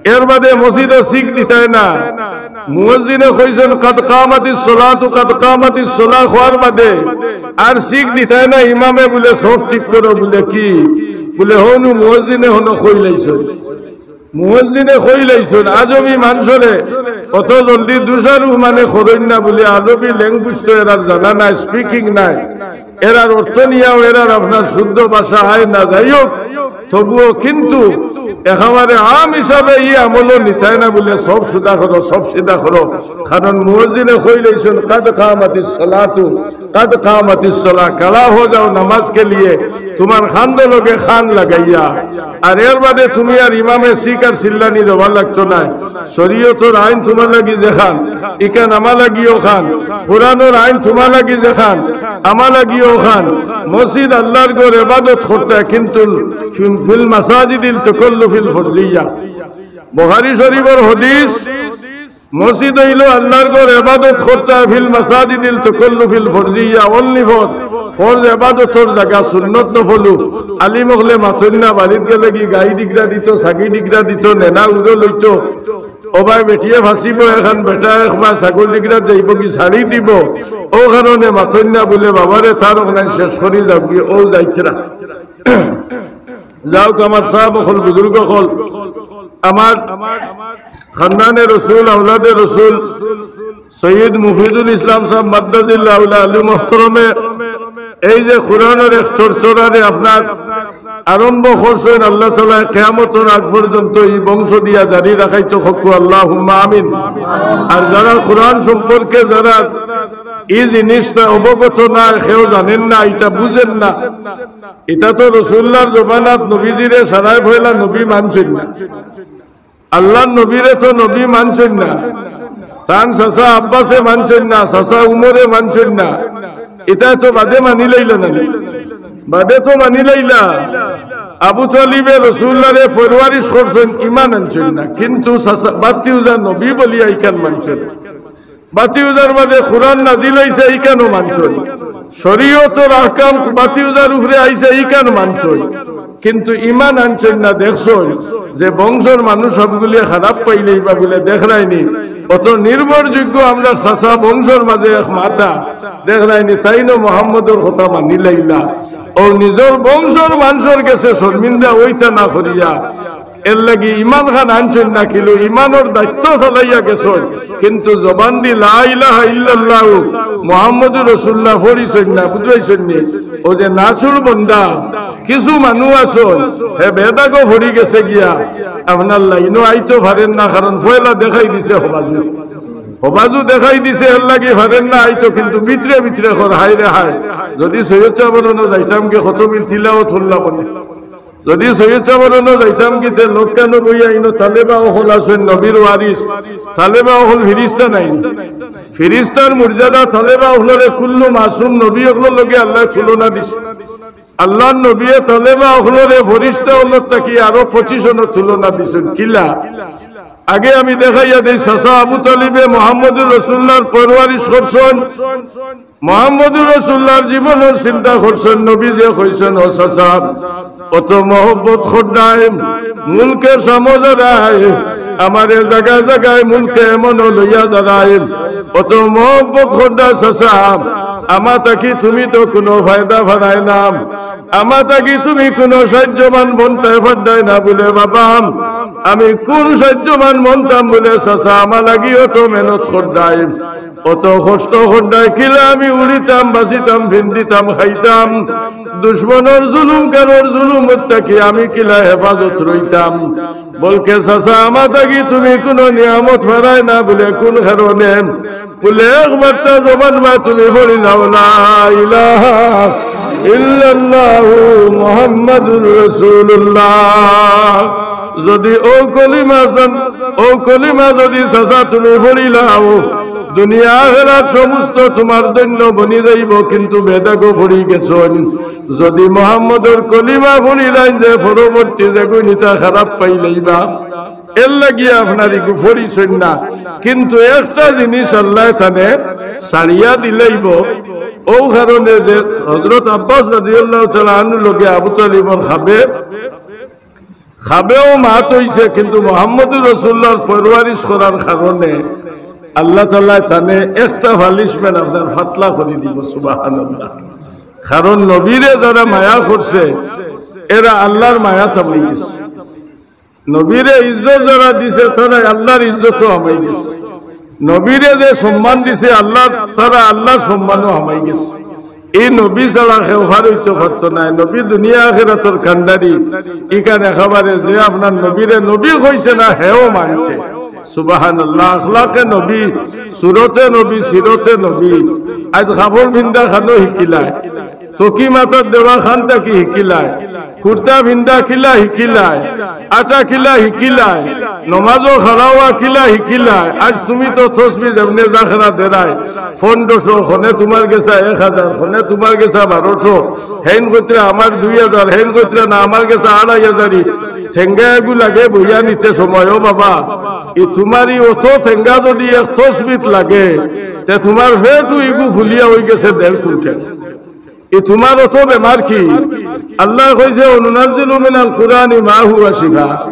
এরবাদে মসজিদো শিক দিতায় না। মুয়াজ্জিনে কইছইন, "কাদ কামাতিস সালাতু, কাদ কামাতিস সালাহ" কওয়ার বাদে আর শিক দিতায় না। ইমামে বুলে, "সফ ঠিক করো।" বুলে, "কি?" বুলে, "হনু মুয়াজ্জিনে হনো কইলাইছইন।" মুয়াজ্জিনে কইলাইছইন। আজমি মানষরে অত জলদি দুষারুপ মানে করইন না বুলে, আরবি language তো এরার জানা নাই, speaking নাই। এরার অর্থ নিয়াও এরার আপনার শুদ্ধ ভাষা আয় না, যাই হোক, তবুও কিন্তু একেবারে আম হিসাবে ই আমলও নিতায় না বুলে, সব সুদা করো, সব সিধা করো। কারণ মুয়াজ্জিনে কইলাইছইন, "কাদ কামাতিস সালাতু, কাদ কামাতিস সালাহ।" খাড়া হো যাও নামাজ কে লিয়ে, তুমার কান্দর লগে কান লাগাইয়া। আর এর বাদে তুমি আর ইমামে শিকার চিল্লানি দেওয়া লাগতো নায়। শরীয়তর আইন তুমার লাগি যেখান, ইখান আমা লাগিও খান। কোরআনর আইন তুমার লাগি যেখান, আমা লাগিও খান। মসজিদ আল্লাহর ঘর, ইবাদত করতা, কিন্তু ফিল, ফিল মাসাজিদিল তাকাল্লুফিল ফরজিয়া। বুখারী শরীফর হাদিস, মসজিদ অইলো আল্লাহর ঘর, ইবাদত করতা, ফিল মাসাজিদিল তাকাল্লুফিল ফরজিয়া, only for ফরজ ইবাদতর জাগা, সুন্নত নফলু। আলিম অকলে মাতইন না, বাড়িত গেলেগি গাই ডিগরা দিত, ছাগি ডিগরা দিত, নেনা উড়ো লইত। ও ভাই, বেটিয়ে ফাঁসিব, এখান বেটা এক বা ছাগল ডিগরা যাইব কি ছাড়ি দিব। ও কারণে মাতইন না বুলে, বাবারে তার ওখানে শেষ করি যাওগি, ও যাইতরা। যাউক, আমার সাব অকল, বুজুর্গ অকল, আমার খান্দানে রসুল, আওলাদে রসুল, সৈয়দ মুফিদুল ইসলাম সাব মাদ্দাজিল্লাহুল আলী মোহতরমে এই যে কোরআনর এক চরচরারে আপনার আরম্ভ করছইন, আল্লাহ তাআলা কিয়ামতর আগ পর্যন্ত ই বংশ দিয়া জারি রাখাইতো হকু, আল্লাহুম্মা আমিন। আর যারা কোরআন সম্পর্কে যারা ই জিনিসটা অবগত না, কেউ জানেন না, ইটা বুঝেন না, ইটা তো রসুল্লাহর জমানাত নবীজিরে সারায় পয়লা নবী মানছইন না। আল্লাহর নবীরে তো নবী মানছইন না, তান চাচা আব্বাসে মানছইন না, চাচা উমরে মানছইন না, ইটা তো বাদে মানি লাইলা না নি? বাদে তো মানি লাইলা। আবু তালিবে রসুল্লাহরে পরওয়ারিশ করছইন, ইমান আনছইন না, কিন্তু চাচা বাতিউজা নবী বলিয়া ইখান মানছইন। বাতিউজার মাঝে কোরআন নাজিল অইছে, ইখানও মানছইন। শরীয়তর আহকাম বাতিউজার উপরে আইছে, ইখান মানছইন। কিন্তু ইমান আনছইন না, দেখছইন যে বংশর মানুষ সবগুলিয়ে খারাপ পাইলাইবা বুলে, দেখরায়নি? অত নির্ভরযোগ্য আমরার চাচা বংশর মাঝে এক মাথা, দেখরায়নি? তাইনও মোহাম্মদর কথা মানি লাইলা। ও নিজর বংশর মানষর গেছে শর্মিন্দা অইতা না করিয়া এর লাগি ইমান খান আনছইন না, কিলো ইমানর দায়িত্ব চালাইয়া গেছইন, কিন্তু জবান দি লা ইলাহা ইল্লাল্লাহু মুহাম্মাদুর রাসূলুল্লাহ পড়িছইন না, বুঝাইছইন নি? ও যে নাছুর বন্দা, কিছু মানুষ আছইন, হে বেদাগো পড়ি গেছে গিয়া, আপনার লাইনও আইতো পারেন না, কারণ পয়লা দেখাই দিছে হবাজু, হবাজু দেখাই দিছে, এর লাগি পারেন না আইতো, কিন্তু ভিতরে ভিতরে কর, হায় রে হায়, যদি সৈয়দ সাবর অনো যাইতাম গি কত বিল তিলাওয়াত করলা বলে। যদি সৈয়দ সাবর অনো যাইতাম গি তে লক্কানো বইয়া ইনো তালেবা অকল আছইন নবীর ওয়ারিস, তালেবা অকল ফিরিস্তা নায়নি? ফিরিস্তার মর্যাদা তালেবা অকলরে কুল্লু মাসুম নবী অকলর লগে আল্লায় তুলনা দিছে। আল্লাহর নবীয়ে তালেবা অকলরে ফিরিস্তা অকলর থাকি আরো পঁচিশ অনো তুলনা দিছইন। কিলা? আগে আমি দেখাইয়া দেই, চাচা আবু তালিবে মুহাম্মাদুর রাসূলুল্লাহর পরওয়ারিশ করছইন, মুহাম্মাদুর রাসূলুল্লাহর জীবনর চিন্তা করছইন, নবীজিয়ে কইছইন, ও চাচা, অত মহব্বত কররায়, মুলকে শামো যারায়, আমারে জাগায় জাগায় মুলকে ইয়ামনো লইয়া যারায়, অত মহব্বত কররায় চাচা, আমা থাকি তুমি তো কুনু ফায়দা পারায় না, আমা থাকি তুমি কুনু সাহায্যবান বনতায় পাররায় না বুলে, বাবা, আমি কুন সাহায্যবান বনতাম বুলে চাচা, আমা লাগি অত মেহনত কররায়, অত কষ্ট কররায়, কিলা আমি উড়িতাম, বাচিতাম, ফিন্দিতাম, খাইতাম, দুশমনর জুলুম, কারোর জুলুমর থাকি আমি কিলা হেফাজত রইতাম। বলকে, চাচা, আমা থাকি তুমি কুনু নিয়ামত পারায় না বুলে কুন কারণে? বুলে, একবার তা জবান বা তুমি পড়ি লাও, লা ইলাহা ইল্লাল্লাহু মুহাম্মাদুর রাসূলুল্লাহ। যদি ও কলিমা জান-, ও কলিমা যদি চাচা তুমি পড়ি লাও, দুনিয়া আখেরাত সমস্ত তুমার ধন্য বনি যাইবো, কিন্তু বেদাগো পড়ি গেছইন। যদি মুহাম্মদর কলিমা পড়িলাইন যে পরবর্তী যেগুইন ইতা খারাপ পাইলাইবা, এর লাগি আপনার ইগু পড়িছইন না। কিন্তু একটা জিনিস আল্লায় তানে ছাড়িয়া দিলাইবো, ও কারণে যে হযরত আব্বাস রাদিয়াল্লাহু তাআলা আনহুর লগে আবু তালিবর খাবে, খাবেও মাত অইছে, কিন্তু মুহাম্মাদুর রাসূলুল্লাহর পরওয়ারিশ করার কারণে আল্লাহ তাআলায় তানে একটা punishment আপনার পাতলা করি দিবো। সুবহানাল্লাহ। কারণ নবীরে যারা মায়া করছে, এরা আল্লাহর মায়াত হামাই গেছে। নবীরে ইজ্জত যারা দিছে, তারা আল্লাহর ইজ্জতও হামাই গেছে। নবীরে যে সম্মান দিছে আল্লাহ, তারা আল্লাহর সম্মানও হামাই গেছে। এই নবী ছাড়া কেউ পার অইতো পারতো নায়। নবী দুনিয়া আখেরাতর কান্ডারি। ইখান একেবারে যে আপনার নবীরে নবী কইছে না, হেও মানছে। সুবহানাল্লাহ। আখলাকে নবী, সুরতে নবী, সিরতে নবী। আইজ কাপড় পিন্দা খানো হিকিলায়, টুপি মাথাত দেওয়া খান থাকি হিকিলায়, কুর্তা পিন্দা কিলা হিকিলায়, আটা কিলা হিকিলায়, নমাজো খাড়া অওয়া কিলা হিকিলায়। আইজ তুমি তো তসবি যেমনে জাখরা দেরায়, পনেরোশো, খনে তুমার গেছে এক হাজার, খনে তুমার গেছে বারোশো, হেইন কইতরা আমার দুই হাজার, হেইন কইতরা না আমার গেছে আড়াই হাজারি। ঠেঙ্গা এগু লাগে বইয়া নিতে সময়, ও বাবা, ই তুমার ই অত ঠেঙ্গা যদি এক তসবিত লাগে, তে তুমার পেটও ইগু ফুলিয়া অইগেছে দেড় কুইন্টাল। ই তুমার অত বেমার কি? আল্লায় কইছে, "ওয়া নুনাজ্জিলু মিনাল কুরআনি মা হুয়া শিফা।"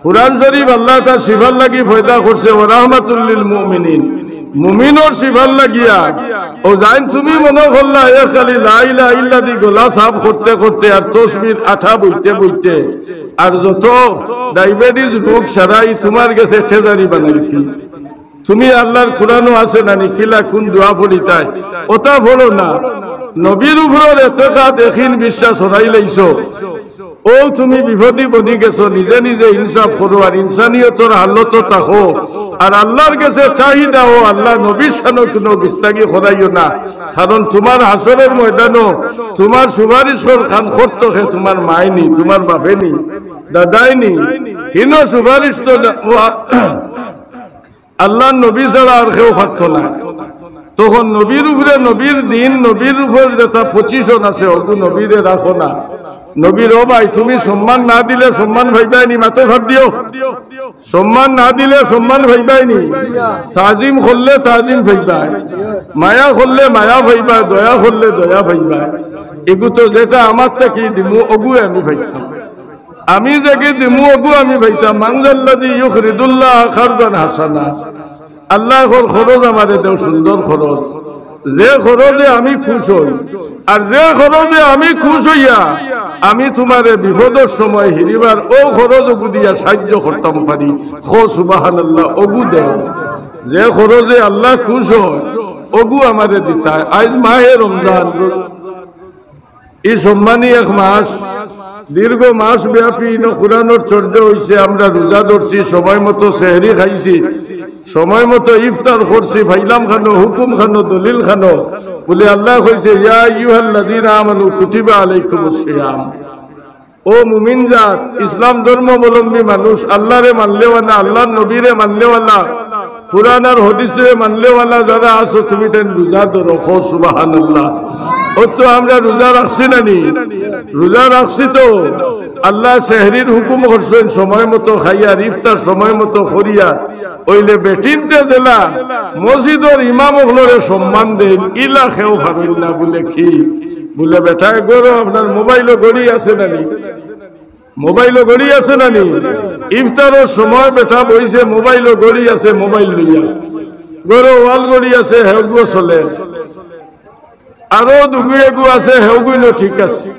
কুরআন শরীফ আল্লায় তার শিফার লাগি পয়দা করছে, "ওয়া রাহমাতুল লিল মুমিনিন।" মুমিনর শিফার লাগিয়া। অউ যাইন তুমি মনো করলায়, এ খালি লা ইলাহা ইল্লা দি গলা সাফ করতে করতে আর তসবির আঠা বইতে বইতে আর যত ডায়াবেটিস রোগ সারাই তুমার গেছে ঠেজারি বানাইল কি? তুমি আল্লার কুরআনো আছে না নি, কিলা কুন দোয়া পড়িতায়, অতা পড়ো না। নবীর উপরর এতেকাদ, একিন, বিশ্বাস হারাইলাইছো। অউ তুমি বিপদি বনি গেছো, নিজে নিজে ইনসাফ করো আর ইনসানিয়তর হালতো থাকো। আর আল্লার গেছে চাহিদা, ও আল্লা, নবীর শানো কুনু গুস্তাগি করাইও না, কারণ তুমার হাশরর ময়দানো তুমার সুপারিশর কাম করতো কে? তুমার মায় নি, তুমার বাপে নি, দাদায় নি, হিনো সুপারিশ তো না, ও আ-, আল্লার নবী ছাড়া আর কেউ পারতো না। তখন নবীর উপরে, নবীর দিন, নবীর উপর যেতা position আছে, অগু নবীরে রাখো না। নবীর, ও ভাই, তুমি সম্মান না দিলে সম্মান পাইবায় নি, মাতো ছাড় দিও। সম্মান না দিলে সম্মান পাইবায় নি। তাজিম করলে তাজিম পাইবায়, মায়া করলে মায়া পাইবায়, দয়া করলে দয়া পাইবায়। এগু তো যেতা আমার থাকি দিমু, অগুয়ে আমি পাইতাম। আমি যেগি দিমু, অগু আমি পাইতাম। মান যাল্লাযী ইউকরিদুল্লাহা কারযান হাসানা। আল্লায় কর, খরচ আমারে দেও, সুন্দর খরচ, যে খরচে আমি খুশ অই, আর যে খরচে আমি খুশ অইয়া আমি তুমারে বিপদর সময় হিরিবার অউ খরচ অগু দিয়া সাইয্য করতাম পারি। কও সুবহানাল্লাহ, অগু দেও। যে খরচে আল্লা খুশ অয়, অগু আমারে দিতায়। আইজ মাহে রমজান, ই সম্মানী এক মাস, দীর্ঘ মাস ব্যাপী ইনো কুরআনর চর্চা অইছে। আমরা রোজা ধরছি, সময় মতো সেহরি খাইছি, সময় মতো ইফতার করছি, পাইলাম খানো, হুকুম খানো, দলিল খানো। বলে আল্লায় কইছে, "ইয়া আইয়ুহাল্লাযীনা আমানু কুতিবা আলাইকুমুস সিয়াম।" ও মুমিন জাত, ইসলাম ধর্মাবলম্বী মানুষ, আল্লারে মাননেওয়ালা, আল্লার নবীরে মাননেওয়ালা, কুরআন আর হাদিসরে মাননেওয়ালা যারা আছো, তুমি তাইন রোজা ধরো। কও সুবহানাল্লাহ। অউ তো আমরা রোজা রাখছি না নি? রোজা রাখছি তো। আল্লায় সেহরির হুকুম করছইন, সময় মতো খাইয়া, ইফতার সময় মতো করিয়া। অইলে বেটিন্তে যেলা মসজিদর ইমাম অকলরে সম্মান দেইন, ইলা কেউ পারইন না। বলে কি? বলে, বেটায়, ঘরো আপনার মোবাইলো ঘড়ি আছে না নি? মোবাইলো ঘড়ি আছে না নি? ইফতারর সময় বেটা বইছে, মোবাইলো ঘড়ি আছে, মোবাইল লইয়া। ঘরো ওয়াল ঘড়ি আছে, হেগুও চলে। আরো দুগু এগু আছে, হেগুইনও ঠিক আছে।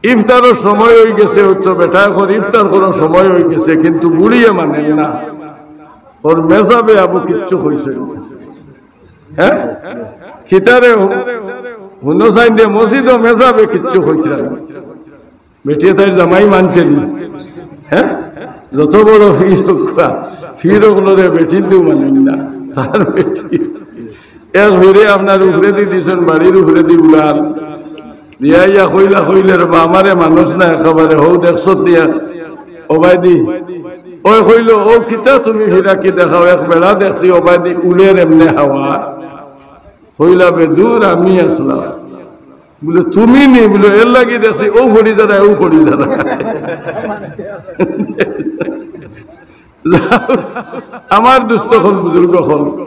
ইফতারর সময় অইগেছে, অউ তো বেটায় কর, ইফতার করার সময় অইগেছে, কিন্তু বুড়িয়ে মানে না। কর মেসাবে আবু কিচ্ছু কইছে না। হ্যাঁ? কিতারে হু-, হুনো চাইন দে, মসজিদো মেসাবে কিচ্ছু কইতরা না। বেটিয়ে তাইর জামাই মানছে নি? হ্যাঁ? যত বড় ফির অউক্কা, ফির অকলরে বেটিন্তেউ মানইন না। তার বেটি এক ফিরে আপনার উপরেদি দিছইন, বাড়ির উপরেদি উড়াল। দিয়া ইয়া কইলা, কইলে, "রে বা, আমারে মানুষ না একেবারে, হউ দেখছত দিয়া, ও বাইদি।" ওই কইলো, "ও কিতা তুমি ফিরাকি দেখাও, এক বেড়া দেখছি, ও বাইদি উড়ের এমনে হাওয়া।" কইলা, "বে দূর, আমি আছলাম।" বলে, "তুমি নি?" বলে, "এর লাগি দেখছি, অউ ফড়ি যারা, অউ ফড়ি যারা।" আমার দুস্ত অকল, বুজুর্গ অকল,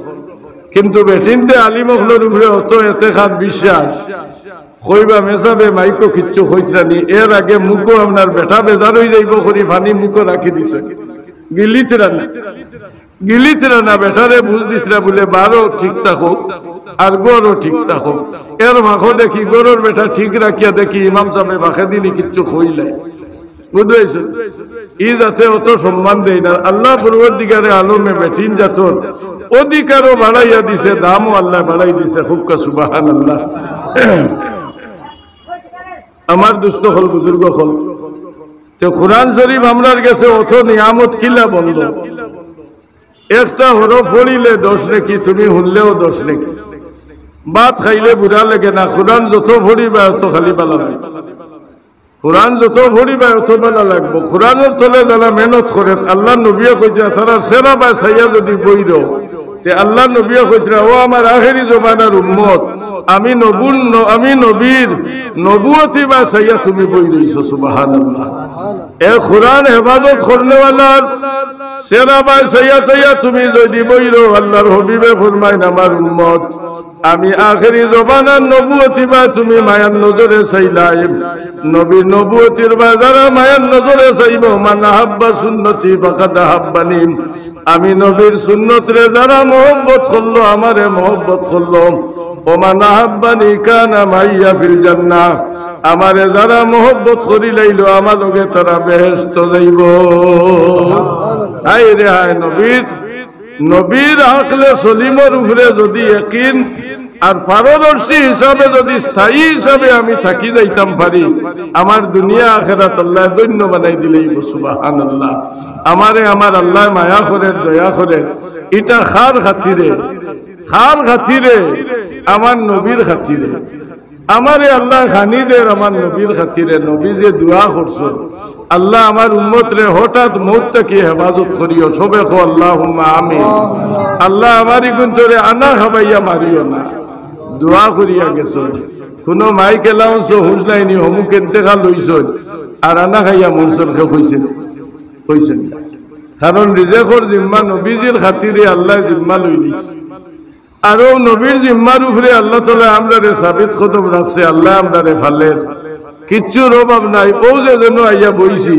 কিন্তু বেটিন্তে আলিম অকলর উপরে অত এতেকাদ বিশ্বাস, কইবা মেসাবে মাইকো কিচ্ছু কইতরা নি, এর আগে মুখো আপনার বেটা বেজার অইযাইবো করি পানি মুখো রাখি দিছে, গিলিতরা না, গিলিতরা না, বেটারে বুঝ দিতরা বলে বারো ঠিক থাকো, আর ঘরো ঠিক থাকো। এর ফাঁকো দেখি ঘরর বেটা ঠিক রাখিয়া দেখি ইমাম সাবে ফাঁকেদি নি কিচ্ছু কইলাই। বুঝাইছো? ই জাতে অত সম্মান দেয় না। আল্লাহ পরওয়ারদিগারে আলমে বেটিন জাতর অধিকারও বাড়াইয়া দিছে, দামও আল্লাহ বাড়াই দিছে। খুব কা সুবহানাল্লাহ। আমার দোস্ত অকল, বুজুর্গ অকল, তে কোরআন শরীফ আমরার গেছে অত নিয়ামত, কিলা বন্ধ? একটা হরফ পড়িলে দশ নেকি, তুমি হুনলেও দশ নেকি। ভাত খাইলে বুড়া লাগে না, কোরআন যত পড়িবা অত খালি বালা লাগে। কোরআন যত পড়িবা অত বালা লাগবো। কোরআনর তলে যারা মেহনত করে, আল্লাহর নবীয়ে কইতরা, তারার চেহারা বায় চাইয়া যদি বইরো, তে আল্লাহর নবীয়ে কইতরা, "ও আমার আখেরি জমানার উম্মত, আমি নবুর ন-, আমি নবীর নবুয়তি বায় চাইয়া তুমি বই রইছো।" সুবহানাল্লাহ। এ কোরআন হেফাজত করনেওয়ালার চেহারা বায় চাইয়া চাইয়া তুমি যদি বইরো, আল্লাহর হাবিবে ফরমাইন, "আমার উম্মত, আমি আখেরি জমানার নবুয়তি বায় তুমি মায়ার নজরে চাইলায়।" নবীর নবুয়তির বায় যারা মায়ার নজরে চাইবো, "মান আহাব্বা সুন্নতি ফাকাদ আহাব্বানি।" আমি নবীর সুন্নতরে যারা মহব্বত করলো, আমারে মহব্বত করলো। "ওমান আহাব্বানি কানা মাইয়া ফিল জান্নাহ।" আমারে যারা মহব্বত করিলাইলো, আমার লগে তারা বেহেশত যাইবো। হায় রে হায়, নবীর, নবীর আকলে সলিমর উপরে যদি ইয়াকিন আর পারদর্শী হিসাবে যদি স্থায়ী হিসাবে আমি থাকি যাইতাম পারি, আমার দুনিয়া আখেরাত আল্লায় ধন্য বানাই দিলাইবো। সুবহানাল্লাহ। আমারে আমার আল্লায় মায়া করের, দয়া করের। ইটা কার খাতিরে? কার খাতিরে? আমার নবীর খাতিরে। আমারে আল্লায় খানি দের আমার নবীর খাতিরে। নবী যে দোয়া করছো, "আল্লাহ, আমার উম্মতরে হঠাৎ মউত থাকি হেফাজত করিও।" সবে কও, "আল্লাহুম্মা আমিন।" আল্লাহ, আমার ইগুন্তরে আনা খাবাইয়া মারিও না। দোয়া করিয়া গেছো। কোনো মাইক অ্যানাউন্সও হুঁশ নাইনি, হমুক ইন্তেকাল অইছইন, আর আনা খাইয়া মরছইন, কেউ কইছইন? কইছইন না। কারণ রিজেকর জিম্মা নবীজির খাতিরে আল্লায় জিম্মা লইলিছ। আর অউ নবীর জিম্মার উপরে আল্লাহ তাআলায় আমরারে সাবিত কদম রাখছে, আল্লায় আমরারে ফালের, কিচ্ছুর অভাব নাই। অউ যে যেন আইয়া বইছি,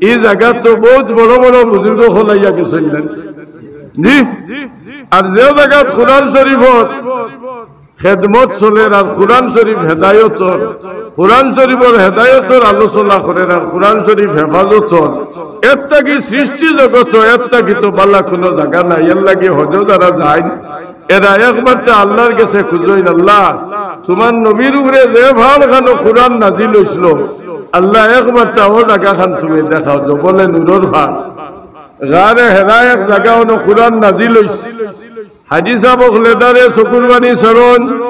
ই জাগাত তো বউত বড় বড় বুজুর্গ অকল আইয়া গেছইন না? জি। আর যে জাগাত কোরআন শরীফর খেদমত চলের আর কোরআন শরীফ হেদায়তর, কোরআন শরীফর হেদায়তর আলোচনা করের আর কোরআন শরীফ হেফাজতর, এর থাকি সৃষ্টি জগত, এর থাকি তো বালা কোনো জাগা নাই। এর লাগি হজো যারা যাইন, এরা একবার তো আল্লাহর গেছে খুঁজইন, "আল্লাহ, তুমার নবীর উপরে যে ফাড় খানো কোরআন নাজিল অইছিল, আল্লাহ, একবার তা অউ জাগা খান তুমি দেখাও, জবলে নূরর ফাড়।" গারে হেরা এক জাগা অনো কোরআন নাজিল অইছে। হাজি সাব অকলে দারে চকুর পানি ছাড়ইন,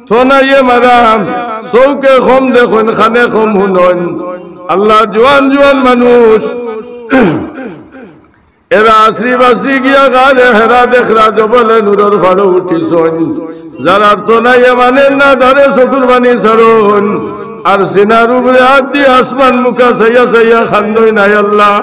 তনাইয়ে মারা, চউখে কম দেখইন, কানে কম হুনইন। আল্লাহ, জুয়ান জুয়ান মানুষ, এরা আশ্রি বাশ্রি গিয়া গারে হেরা দেখরা, জবলে নূরর ফাড়ো উঠিছইন। যারার তনাইয়ে মানইন না, দারে চকুর পানি ছাড়ইন। আর সিনার উপরে আত দি আসমান মুখা চাইয়া চাইয়া কান্দইন, আয় আল্লাহ,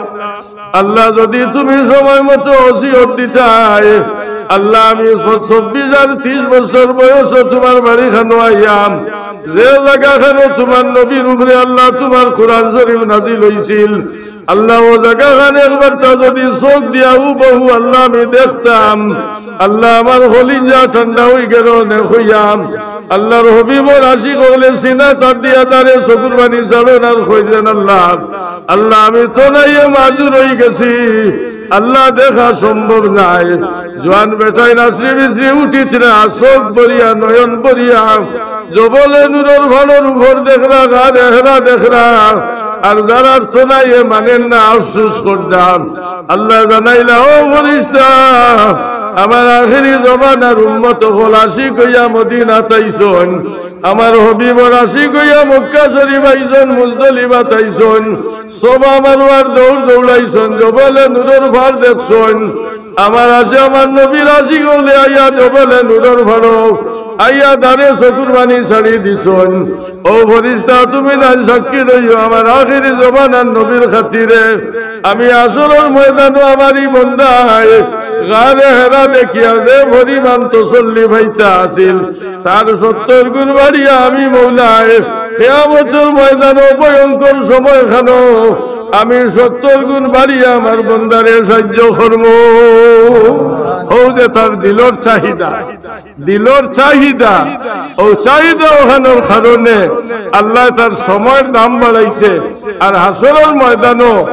আল্লাহ, যদি তুমি সময় মতো ওসিয়ত দিতায়, আল্লাহ, আমি ছ-, চব্বিশ আর তিরিশ বছর বয়সো তুমার বাড়ি খানো আইয়াম, যে জাগা খানো তুমার নবীর উপরে আল্লাহ তুমার কোরআন শরীফ নাজিল অইছিল, আল্লাহ, অউ জাগা খান একবার তা যদি চউখ দিয়া হুবহু আল্লাহ আমি দেখতাম, আল্লাহ, আমার কলিজা ঠান্ডা অইগেলো অনে কইয়াম। আল্লাহর হাবিবর আশিক অকলে সিনা তার দিয়া দারে চকুর পানি ছাড়ইন আর কইরা, আল্লাহ, আল্লাহ, আমি তনাইয়ে মাজুর অইগেছি, আল্লাহ, দেখা সম্ভব নায়। জুয়ান বেটাইন আশ্রি বিশ্রি উঠিতরা, চউখ ভরিয়া, নয়ন ভরিয়া, জবলে নূরর ফাড়র উপর দেখরা, গারে হেরা দেখরা, আর যারার তনাইয়ে মানইন না, আফসোস কররা। আল্লাহ জানাইলা, "ও ফিরিস্তা, আমার আখেরি জমানার উম্মত অকল আশিক অইয়া মদিনাত আইছইন, আমার হাবিবর আশিক অইয়া মক্কা শরীফ আইছইন, মুজদলিফাত আইছইন, সাফা মারওয়ার দৌড় দৌড়াইছইন, জবলে নূরর ফাড় দেখছইন, আমার আশে আমার নবীর আশিক অকলে আইয়া জবলে নূরর ফাড়ো আইয়া দারে চকুর পানি ছাড়ি দিছইন। ও ফিরিস্তা, তুমি তান সাক্ষী রইও, আমার আখেরি জমানার নবীর খাতিরে আমি হাশরর ময়দানো আমার ই বন্দায় গারে হেরা দেখিয়া যে পরিমাণ তসল্লি পাইতা আছিল, তার সত্তর গুণ বাড়িয়া আমি মওলায় কিয়ামতর ময়দানো ভয়ঙ্কর সময় খানো আমি সত্তর গুণ বাড়িয়া আমার বন্দারে সাহায্য করমু। অউ যে তার দিলর চাহিদা, দিলর চাহিদা, অউ চাহিদা অখানর কারণে আল্লায় তার সময়র দাম বাড়াইছে। আর হাশরর ময়দানো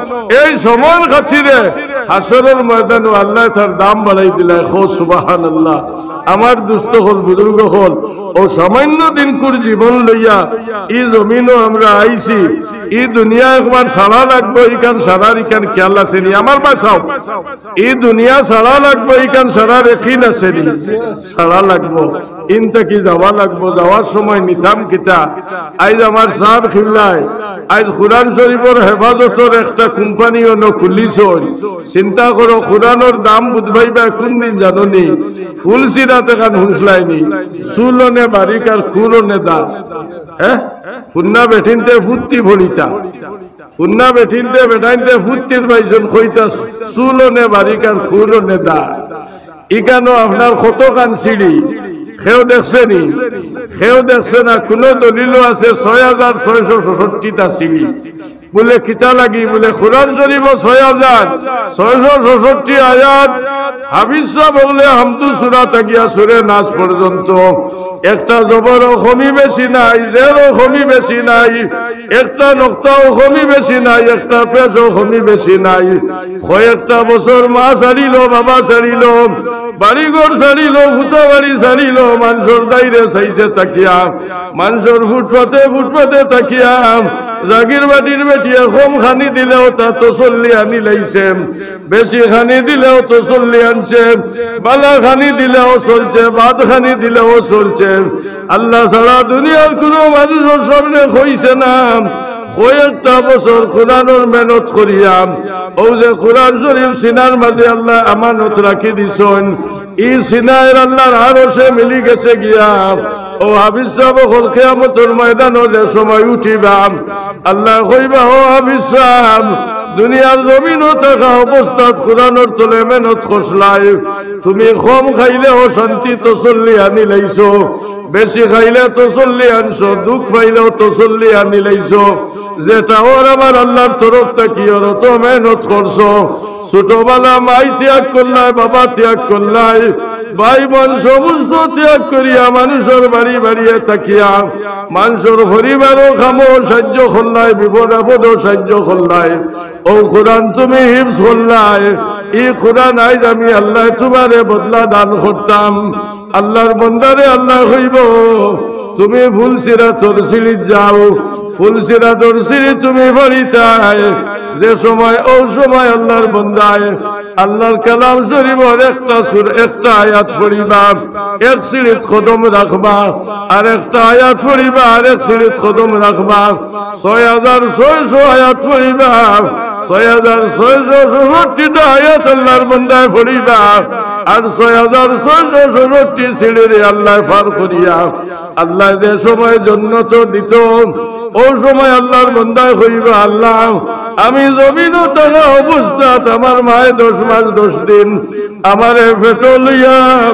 এই সময়র খাতিরে হাশরর ময়দানো আল্লায় তার দাম বাড়াই দিলায়। কও সুবহানাল্লাহ। আমার দুস্ত অকল, বুজুর্গ অকল, অউ সামান্য দিনকুর জীবন লইয়া ই জমিনো আমরা আইছি। ই দুনিয়া একবার ছাড়া লাগবো, ইখান ছাড়ার ইখান খিয়াল আছে নি? আমার বাসাও, ই দুনিয়া ছাড়া লাগবো, ইখান ছাড়ার একিন আছে নি? ছাড়া লাগবো। ইন থাকি যাওয়া লাগবো, যাওয়ার সময় নিতাম কিতা? আইজ আমার সাব কিবলায় আইজ কুরআন শরীফর হেফাজতর একটা কোম্পানি অনো খুলিছইন। চিন্তা করো, কুরআনর দাম বুঝবাইবা কুন দিন জানো নি? ফুলসিরাত এখান হুনছলায় নি? চুল অনে বারিক আর খুর অনে দার। হে, ফুন্না বেটিন্তে ফুত্তি ফড়িতা, ফুন্না বেটিন্তে বেটাইন্তে ফুত্তিত পাইছইন, কইতা চুল অনে বারিক আর খুর অনে দার। ইখানো আপনার কতখান সিঁড়ি? কেউ দেখছে নি? কেউ দেখছে না। কুনু দলিলও আছে ছয় হাজার ছয়শো ছষট্টিটা সিঁড়ি? বুলে, কিতা লাগি? বুলে, কুরআন শরীফো ছয় হাজার ছয়শো ছষট্টি আয়াত। হাফিজ সাব অকলে হামদু সুরা থাকিয়া সুরে নাস পর্যন্ত একটা জবরও কমি বেশি নাই, জেরও কমি বেশি নাই, একটা নক্তাও কমি বেশি নাই, একটা পেশও কমি বেশি নাই। কয়েকটা বছর মা ছাড়িলো, বাবা ছাড়িলো, বাড়িঘর ছাড়িলো, ফুতা বাড়ি ছাড়িলো, মানষর দাইরে চাইছে থাকিয়া, মানষর ফুটপাতে ফুটপাতে থাকিয়া, জাগির বাড়ির বেটিয়ে কম খানি দিলেও তা তসল্লি আনিলাইছে, বেশি খানি দিলেও তসল্লি আনছে, বালা খানি দিলেও চলছে, বাদ খানি দিলেও চলছে। আল্লাহ ছাড়া দুনিয়ার কুনু মানষর সামনে কইছে না। কয়েকটা বছর কুরআনর মেহনত করিয়া, অউ যে কুরআন শরীফ সিনার মাঝে আল্লায় আমানত রাখি দিছইন, ই সিনায় আল্লাহর আরশে মিলি গেছে গিয়া। অউ হাফিজ সাব অকল কিয়ামতর ময়দানো যে সময় উঠিবা, আল্লায় কইবা, "ও হাফিজ সাব, দুনিয়ার জমিনো থাকা অবস্থাত কুরআনর তলে মেহনত করছলায়, তুমি কম খাইলেও শান্তি তসল্লি আনিলাইছো, বেশি খাইলে তসল্লি আনছো, দুখ পাইলেও তসল্লি আনিলাইছো। যেটা অর আমার আল্লাহর তরফ থাকি অর, অত মেহনত করছো।" ছোটবেলা মাই ত্যাগ করলায়, বাবা ত্যাগ করলায়, ভাই বোন সমস্ত ত্যাগ করিয়া মানষর বাড়ি বাড়িয়ে থাকিয়া, মানষর পরিবারর কামো সাহায্য করলায়, বিপদ আপদো সাহায্য করলায়। অউ কুরআন তুমি হিফজ করলায়, ই কুরআন আইজ আমি আল্লায় তুমারে বদলা দান করতাম। আল্লাহর বন্দারে আল্লায় কইবো, "তুমি ফুলসিরাতর সিঁড়িত যাও, ফুলসিরাতর সিঁড়ি তুমি পড়িতায়।" যে সময়, অউ সময় আল্লাহর বন্দায় আল্লাহর কালাম শরীফর একটা সুর, একটা আয়াত পড়িবা, এক সিঁড়িত কদম রাখবা, আর একটা আয়াত পড়িবা, আর এক সিঁড়িত কদম রাখবা। ছয় হাজার ছয়শো আয়াত পড়িবা, ছয় হাজার ছয়শো ছষট্টিটা আয়াত আল্লাহর বন্দায় পড়িবা, আর ছয় হাজার ছয়শো ছষট্টি সিঁড়িরে আল্লায় পার করিয়া আল্লায় যে সময় জন্নত দিতো, অউ সময় আল্লাহর বন্দায় কইবা, "আল্লাহ, আমি জমিনো থাকা অবস্থাত আমার মায়ে দশ মাস দশ দিন আমারে পেটো লইয়া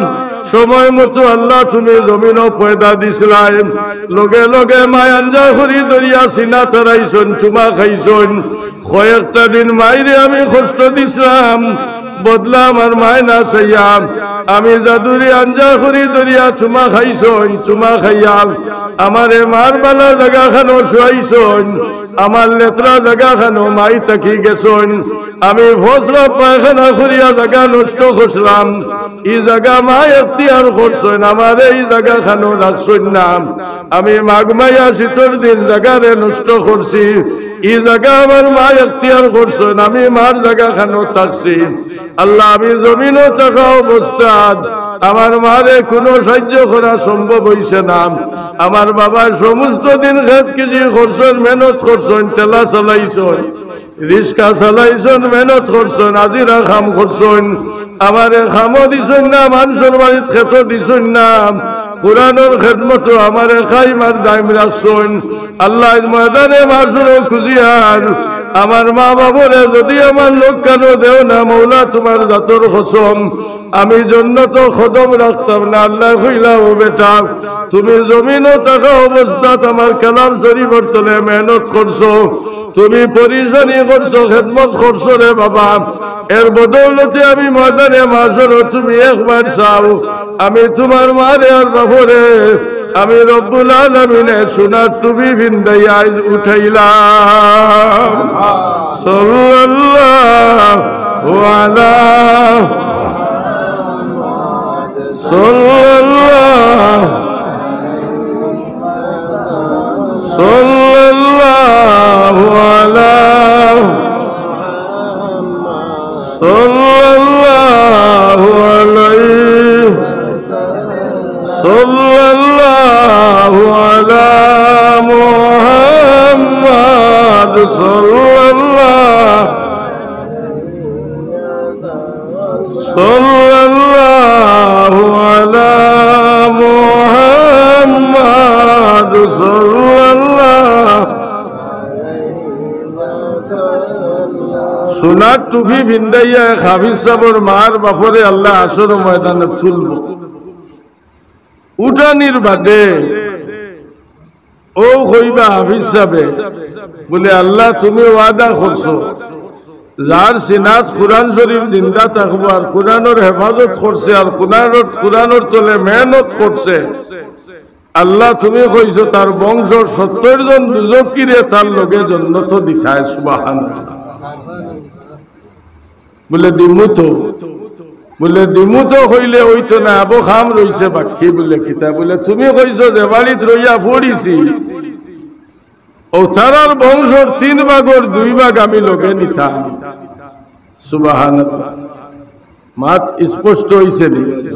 সময় মতো আল্লাহ তুমি জমিনো পয়দা দিছলায়।" লগে লগে মায় আঞ্জা করি ধরিয়া সিনা তারাইছইন, চুমা খাইছইন। কয়েকটা দিন মাইরে আমি কষ্ট দিছলাম, বদলা আমার মায় না চাইয়া, আমি যাদুরে আঞ্জা করি ধরিয়া চুমা খাইছইন, চুমা খাইয়া আমারে মার বালা জাগাখানো শুয়াইছইন, আমার লেতরা জাগাখানো মাই থাকি গেছইন, আমি ফসরা পায়খানা করিয়া জাগা নষ্ট করছলাম, ই জাগা মায় এখতিয়ার করছইন, আমারে ই জাগাখানো রাখছইন না। আমি মাঘ মাইয়া শীতর দিন জাগারে নষ্ট করছি, ই জাগা আমার মায় এখতিয়ার করছইন, আমি মার জাগাখানো থাকছি। আল্লাহ, আমি জমিনো থাকা অবস্থাত আমার মারে কুনু সাহায্য করা সম্ভব অইছে না। আমার বাবায় সমস্ত দিন খেত কৃষি করছইন, মেহনত করছইন, ঠেলা চালাইছইন, রিক্সা চালাইছইন, মেহনত করছইন, হাজিরা কাম করছইন, আমারে কামো দিছইন না, মানষর বাড়িত খেতো দিছইন না। কোরআনর খেদমতো আমারে কায়েম আর দায়েম রাখছইন। আল্লাহ, আইজ ময়দানে মাশরো খুঁজিয়ার আমার মা বাবারে যদি আমার লগে কানো দেও না, মওলা, তুমার জাতর কসম, আমি জন্নতো কদম রাখতাম না। আল্লায় কইলা, "ও বেটা, তুমি জমিনো থাকা অবস্থাত আমার কালাম শরীফর তলে মেহনত করছো, তুমি পরেশানি করছো, খেদমত করছো রে বাবা। এর বদৌলতে আমি ময়দানে মাশরো তুমি একবার চাও, আমি তুমার মারে আর বাপরে আমি রব্বুল আলামিনে সোনার টুপি ফিন্দাইয়া আইজ উঠাইলাম।" সাল্লাল্লাহু আলা, সাল্লাল্লাহু, সাল্লাল্লাহু আলা, সাল্লাল্লাহু আলাইহি, সাল্লাল্লাহু আলা মুহাম্মাদ, সাল্লাল্লাহু, সাল্লাল্লাহু আলা মুহাম্মাদ, সাল্লাল্লাহু। সোনার টুপি ফিন্দাইয়া এক হাফিজ সাবর মার বাপরে আল্লায় হাশরর ময়দানে তুলবো। উঠানির বাদে অউ কইবা হাফিজ সাবে, বুলে, "আল্লাহ, তুমি ওয়াদা করছো, যার সিনাত কোরআন শরীফ জিন্দা থাকবো, আর কোরআনর হেফাজত করছে, আর কোরআনর, কোরআনর তলে মেহনত করছে, আল্লাহ, তুমি কইছো তার বংশর সত্তইর জন দুজখিরে তার লগে জন্নতো দিতায়।" সুবহানাল্লাহ। বুলে, "দিমু তো।" বুলে, "দিমু তো কইলে অইতো না, আবো কাম রইছে বাকি।" বুলে, "কিতা?" বুলে, "তুমি কইছো যে বাড়িত রইয়া পড়িছি, অউ তারার বংশর তিন ভাগর দুই ভাগ আমি লগে নিতাম।" সুবহানাল্লাহ। মাত স্পষ্ট অইছে নি?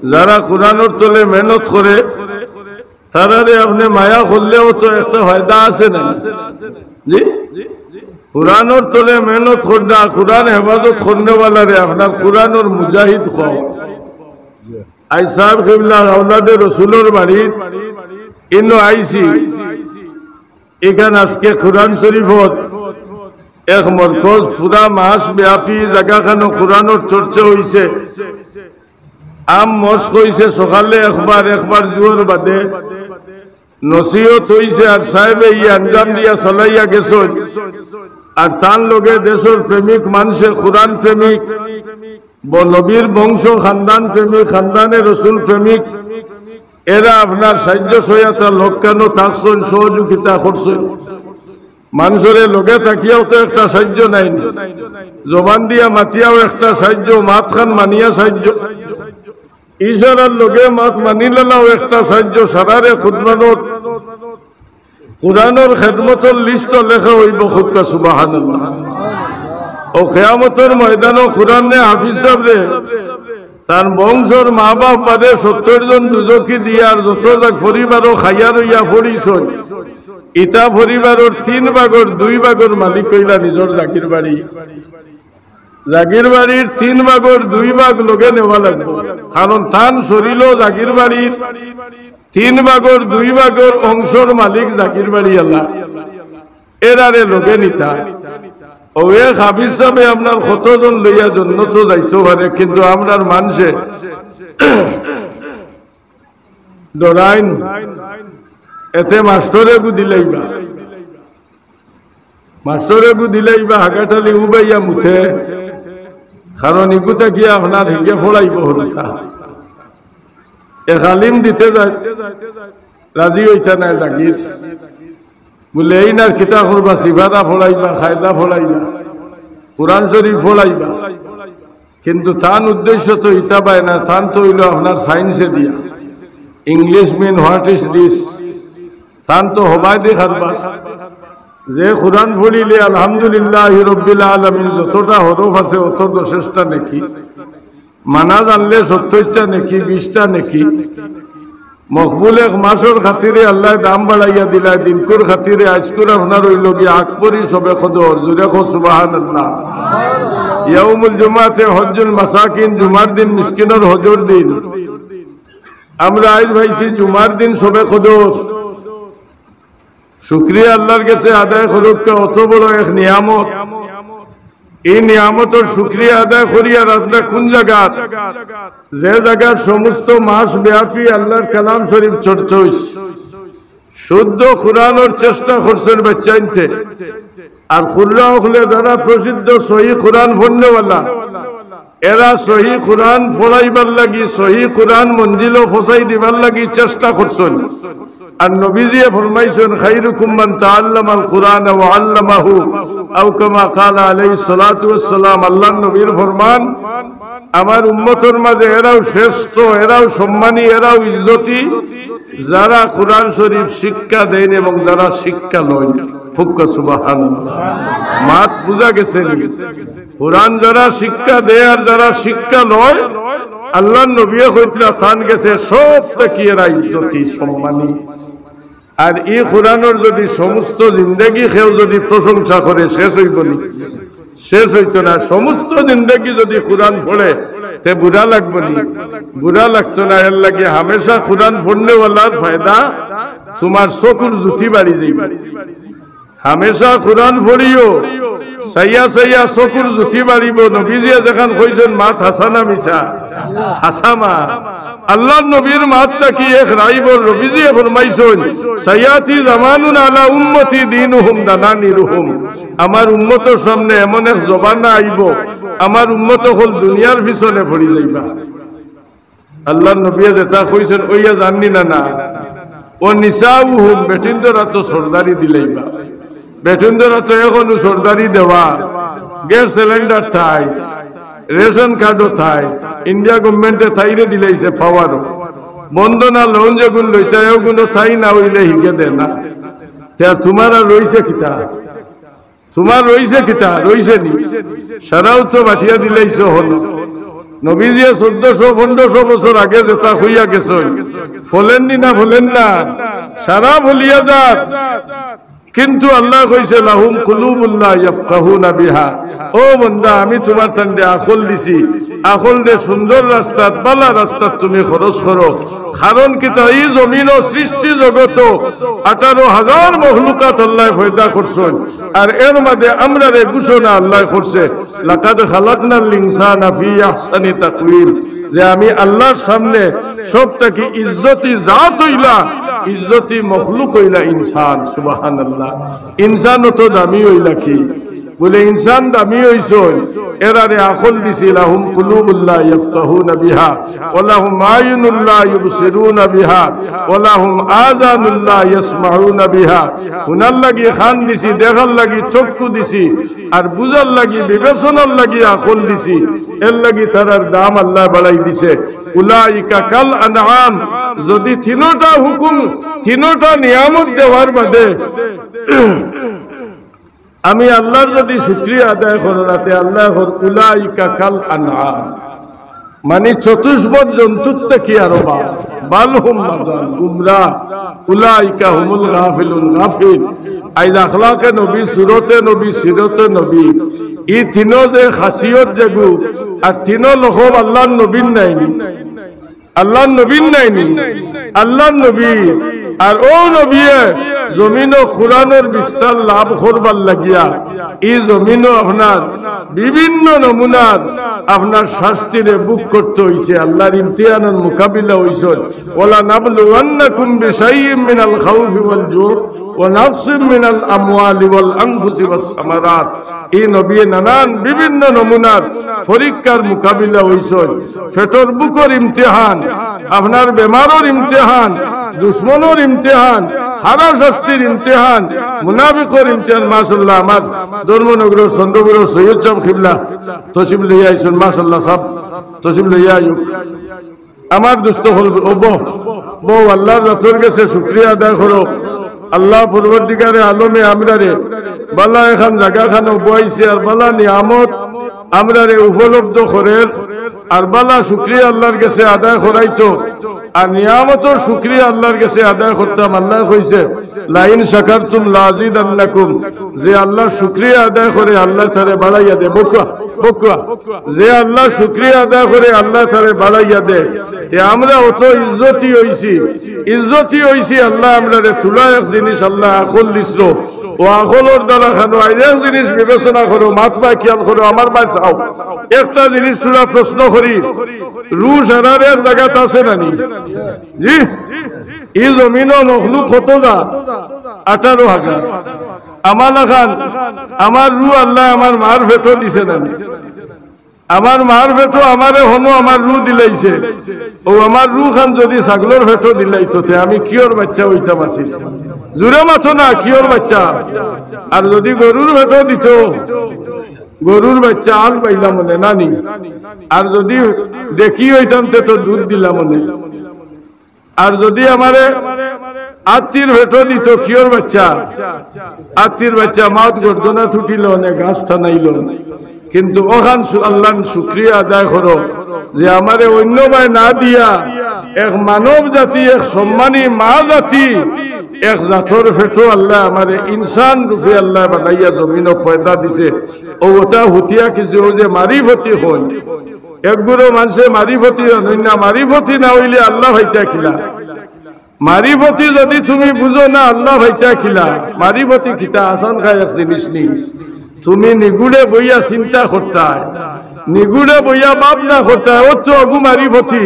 যারা কোরআনর তলে মেহনত করে, তারারে আপনে মায়া করলেও তো একটা ফায়দা আছে না? জি? কোরআনর তলে মেহনত করনা, কোরআন হেফাজত করনেওয়ালারে আপনার কোরআনর মুজাহিদ কও। আইজ সাব কিবলা আওলাদে রসুলর বাড়িত ইনো আইছি। ইখান আজকে কোরআন শরীফর এক মরকজ, পুরা মাস ব্যাপী জাগাখানো কোরআনর চর্চা অইছে। আম মশক অইছে সকালে একবার, একবার জুহর বাদে নসিহত অইছে, আর সাহেবে ই আঞ্জাম দিয়া চালাইয়া গেছইন। আর তান লগে দেশর প্রেমিক মানষে, কোরআন প্রেমিক, ব-, নবীর বংশ খানদান প্রেমিক, খানদানে রসুল প্রেমিক, এরা আপনার সাহায্য সহায়তা লগে কানো থাকছইন, সহযোগিতা করছইন। মানষরে লগে থাকিয়াও তো একটা সাহায্য নায় নি, জবান দিয়া মাতিয়াও একটা সাহায্য, মাতখান মানিয়া সাহায্য, ইশারার লগে মাত মানিলালাও একটা সাহায্য। সারারে খুদমানোর কোরআনর খেদমতর লিস্ট লেখা অইবো, কউক্কা সুবহানাল্লাহ। অউ কিয়ামতর ময়দানো কোরআনে হাফিজ সাবরে, তান বংশর মা বাপ বাদে সত্তইর জন দুজখি দিয়া আর যত জাগ পরিবারও খাইয়া রইয়া পড়িছইন, ইতা পরিবারর তিন ভাগর দুই ভাগর মালিক অইলা নিজর জাগির বাড়ি। জাগির বাড়ির তিন ভাগর দুই ভাগ লগে নেওয়া লাগবো, কারণ তান শরীলো জাগির বাড়ির তিন ভাগর দুই ভাগর অংশর মালিক জাগির বাড়ি আল্লাহ। এরারে লগে নিতা। অউ এক হাফিজ সাবে আপনার কতজন লইয়া জন্নতো যাইতো পারে, কিন্তু আমরার মানষে ডরাইন, এতে মাস্টরে গু দিলাইবা। মাস্টরে গু দিলাইবা, হাগাটালি উবাইয়া মুতে, কারণ ইগু থাকিয়া আপনার হিগে ফড়াইবো হুরুতা। এক আলিম দিতে যায়, রাজি অইতা নায় জাগির। বুলে, "এইন আর কিতা করবা, সিফারা ফড়াইবা, কায়দা ফড়াইবা, কোরআন শরীফ ফড়াইবা।" কিন্তু তান উদ্দেশ্য তো ইতা বায় না, তান তো অইলো আপনার সায়েন্সে দিয়া, English mean what is this? তান তো হবায়দি কারবার। যে কোরআন ফড়িলে আলহামদুলিল্লাহি রাব্বিল আলামিন যতটা হরফ আছে, অত দশেশটা নেকি। মানা জানলে সত্তইরটা নেকি, বিশটা নেকি। মকবুল এক মাসর খাতিরে আল্লায় দাম বাড়াইয়া দিলায়, দিনকুর খাতিরে আইজকুর আপনার অইলো গিয়া আকবরী শবে কদর, জুরে কও সুবহানাল্লাহ। ইয়াউমুল জুমাতে হজ্জুল মাসাকিন, জুমার দিন মিসকিনর হজর দিন। আমরা আইজ পাইছি জুমার দিন শবে কদর। শুকরিয়া আল্লাহর গেছে আদায় করুক্কা, অত বড় এক নিয়ামত। এই নিয়ামতর শুকরিয়া আদায় করি আর আমরা কোন জাগাত, যে জাগাত সমস্ত মাস ব্যাপী আল্লাহর কালাম শরীফ চর্চা অইছে, শুদ্ধ কোরআনর চেষ্টা করছইন বাচ্চাইন্তে। আর কুররা অকলে যারা প্রসিদ্ধ সহি কোরআন পড়নেওয়ালা, এরা সহি কোরআন পড়াইবার লাগি, সহি কোরআন মঞ্জিলো ফসাই দিবার লাগি চেষ্টা করছইন। আর নবীজিয়ে ফরমাইছইন, "খাইরুকুম মান তাআল্লামাল কুরআনা ওয়া আল্লামাহু", আও কামা ক্বালা আলাইহিস সালাতু ওয়াস সালাম। আল্লাহর নবীর ফরমান, আমার উম্মতর মাঝে এরাউ শ্রেষ্ঠ, এরাউ সম্মানী, এরাউ ইজ্জতি, যারা কোরআন শরীফ শিক্ষা দেন এবং যারা শিক্ষা লন। ফুক্কা সুবহানাল্লাহ। মাত বুঝা গেছে নি? কোরআন যারা শিক্ষা দেয় আর যারা শিক্ষা লয়, আল্লাহর নবীয়ে কইতরা তান গেছে সব থাকি এরা ইজ্জতি, সম্মানী। আর এই কোরআনর যদি সমস্ত জিন্দেগি কেউ যদি প্রশংসা করে, শেষ অইবো নি? শেষ অইতো না। সমস্ত জিন্দেগি যদি কোরআন পড়ে, তে বুরা লাগবো নি? বুরা লাগতো না। এর লাগি হামেশা কোরআন পড়নেওয়ালার ফায়দা, তুমার চকুর জুতি বাড়ি যাইবো। হামেশা কোরআন পড়িও, চাইয়া চাইয়া চকুর জুতি বাড়িবো। নবীজিয়ে যেখান কইছইন, মাত হাছা না মিছা? হাছা মাত। আল্লাহর নবীর মাত থাকি এক রাইবর। নবীজিয়ে ফরমাইছইন, "সায়াতি জামানুন আলা উম্মতি দীনুহুম দানানিরুহুম।" আমার উম্মতর সামনে এমন এক জমানা আইবো, আমার উম্মত অকল দুনিয়ার পিছনে পড়ি যাইবা। আল্লাহর নবীয়ে যেটা কইছইন, অইয়া যার নি না? না। "ওয়া নিসাউহুম", বেটিন্তরা তো সর্দারি দিলাইবা। বেটিন্তরা তো এখনো সর্দারি দেওয়া, গ্যাস সিলিন্ডার থাই, রেশন কার্ডও থাই, ইন্ডিয়া গভর্নমেন্টে থাইরে দিলাইছে পাওয়ারও। বন্দনা লোন যেগুন লইতা, ওগুনও থাই না অইলে হিগে দেয় না। তে আর তুমার আর রইছে কিতা? তুমার রইছে কিতা? রইছে নি? সারাও তো বাটিয়া দিলাইছো হলো। নবীজিয়ে চৌদ্দশো পনেরোশো বছর আগে যেটা কইয়া গেছইন, ফলেন নি না ফলেন না? সারা ফলিয়া যার। কিন্তু আল্লায় কইছে, "লাহুম কুলুবুন লা ইয়াফকাহুনা বিহা।" ও বান্দা, আমি তুমার তানরে আকল দিছি, আকলরে সুন্দর রাস্তাত, বালা রাস্তাত তুমি খরচ করো। কারণ কিতা, ই জমিনো সৃষ্টি জগতো আঠারো হাজার মখলুকাত আল্লায় পয়দা করছইন, আর এর মাঝে আমরারে ঘোষণা আল্লায় করছে, "লাকাদ খালাকনাল ইনসানা ফি আহসানি তাকওয়িম", যে আমি আল্লাহর সামনে সব থাকি ইজ্জতি জাত অইলা, ইজ্জতি মখলুক অইলা ইনসান। সুবহানাল্লাহ। ইনসান অত দামি অইলা কি? বলে, ইনসান দামি অইছইন, এরারে আকল দিছি, "লাহুম কুলুবুন লা ইয়াফকাহুনা বিহা, ওয়া লাহুম আয়ুনুন লা ইউবসিরুনা বিহা, ওয়া লাহুম আযানুন লা ইয়াসমাউনা বিহা।" হুনার লাগি কান দিছি, দেখার লাগি চক্ষু দিছি, আর বুঝার লাগি, বিবেচনার লাগি আকল দিছি। এর লাগি তারার দাম আল্লায় বাড়াই দিছে। উলাইকা কাল আনআম, যদি তিনোটা হুকুম, তিনোটা নিয়ামত দেওয়ার বাদে আমি আল্লাহর যদি শুকরিয়া আদায় করো না, তে আল্লায় কইন, "উলাইকা কাল আনআম", মানে চতুষ্পদ জন্তুর থাকি আরো বাদ, বাল হুম আদাল, গুমরা, উলাইকা হুমুল গাফিলুন, গাফিল। আইজ আখলাকে নবী, সুরতে নবী, সিরতে নবী, ই তিনো যে খাসিয়ত যেগু, আর তিনো লকব আল্লাহর নবীর নায়নি। আল্লাহর নবীর নায়নি, আল্লাহর নবী। আর অউ নবিয়ে জমিনো কোরআনর বিস্তার লাভ করবার লাগিয়া ই জমিনো আপনার বিভিন্ন নমুনার আপনার শাস্তিরে ভোগ করতে অইছে, আল্লাহর ইমতিহানর মোকাবিলা অইছে। "ওয়ালা নাবলুওয়ান্নাকুম বিশাইইম মিনাল খাউফি ওয়াল জুই ওয়া নাকসিম মিনাল আমওয়ালি ওয়াল আনফুসি ওয়াস সামারাত।" ই নবিয়ে নানান বিভিন্ন নমুনার পরীক্ষার মোকাবিলা অইছে। পেটর ভুকর ইমতিহান, আপনার বেমারর ইমতিহান, দুশমনর ইমতিহান, হারা শাস্তির ইমতিহান, মুনাফিকর ইমতিহান। মাশাআল্লাহ, আমার ধর্মনগরর চন্দ্রপুরর সৈয়দ সাব কিবলা তশরিফ লইয়া আইছইন। মাশাআল্লাহ সাব, তশরিফ লইয়া আইউক। আমার দোস্ত অকল, ও বউ, বউ, আল্লাহর জাতর গেছে শুকরিয়া আদায় করো। আল্লাহ পরওয়ারদিগারে আলমে আমরারে বালা এখান জাগাখানো বওয়াইছে, আর বালা নিয়ামত আমরারে উপলব্ধ করের, আর বালা শুকরিয়া আল্লাহর গেছে আদায় করাইতো, আর নিয়ামতর শুকরিয়া আল্লাহর গেছে আদায় করতাম। আল্লায় কইছে, "লাইন শাকারতুম লাজিদান্নাকুম", যে আল্লাহর শুকরিয়া আদায় করে, আল্লায় তারে বাড়াইয়া দেবো। বকুয়া। যে আল্লাহর শুকরিয়া আদায় করে, আল্লায় তারে বাড়াইয়া দেয়। তে আমরা অত ইজ্জতি অইছি, ইজ্জতি অইছি, আল্লায় আমরারে তুলা এক জিনিস, আল্লায় আকল দিছলো। অউ আকলর দ্বারা খানো আইজ এক জিনিস বিবেচনা করো, মাত বা খিয়াল করো, আমার বায় চাও। একটা জিনিস তুলা প্রশ্ন করি, রু সারার এক জাগাত আছে না নি? জি, ই জমিনো মখলুক কত গা? আঠারো হাজার। আমার লাখান, আমার রু আল্লায় আমার মার পেটো দিছে না নি? আমার মার পেটো আমারে হনো আমার রু দিলাইছে। অউ আমার রু খান যুদি ছাগলর পেটো দিলাইতো, তে আমি কিওর বাইচ্চা অইতাম আছিল? জুরে মাতো না, কিওর বাইচ্চা? আর যুদি গরুর পেটো দিতো, গরুর বাইচ্চা আল পাইলাম অনে না নি? আর যুদি ডেকি অইতাম, তে তো দুধ দিলাম অনে। আর যুদি আমারে আত্তির পেটো দিতো, কিওর বাইচ্চা? আত্তির বাইচ্চা মাত গর্দনা তুটিলো অনে, গাছ টানাইলো অনে। কিন্তু অখান শু-, আল্লাহর শুকরিয়া আদায় করো যে আমারে অইন্য বায় না দিয়া এক মানব জাতি, এক সম্মানী মা জাতি, এক জাতর পেটো আল্লায় আমারে ইনসান রূপে আল্লায় বানাইয়া জমিনো পয়দা দিছে। অউ অটা হুতিয়া কিছু, অউ যে মারিফতি অইন, একগুলো মানষে মারিফতি অইন না, মারিফতি না অইলে আল্লাহ পাইতা কিলা? মারিফতি যুদি তুমি বুঝো না, আল্লাহ পাইতা কিলা? মারিফতি কিতা? আসান খাই এক জিনিস নি। তুমি নিগুড়ে বইয়া চিন্তা করতায়, নিগুড়ে বইয়া ভাবনা করতায়, অউ তো অগু মারিফতি।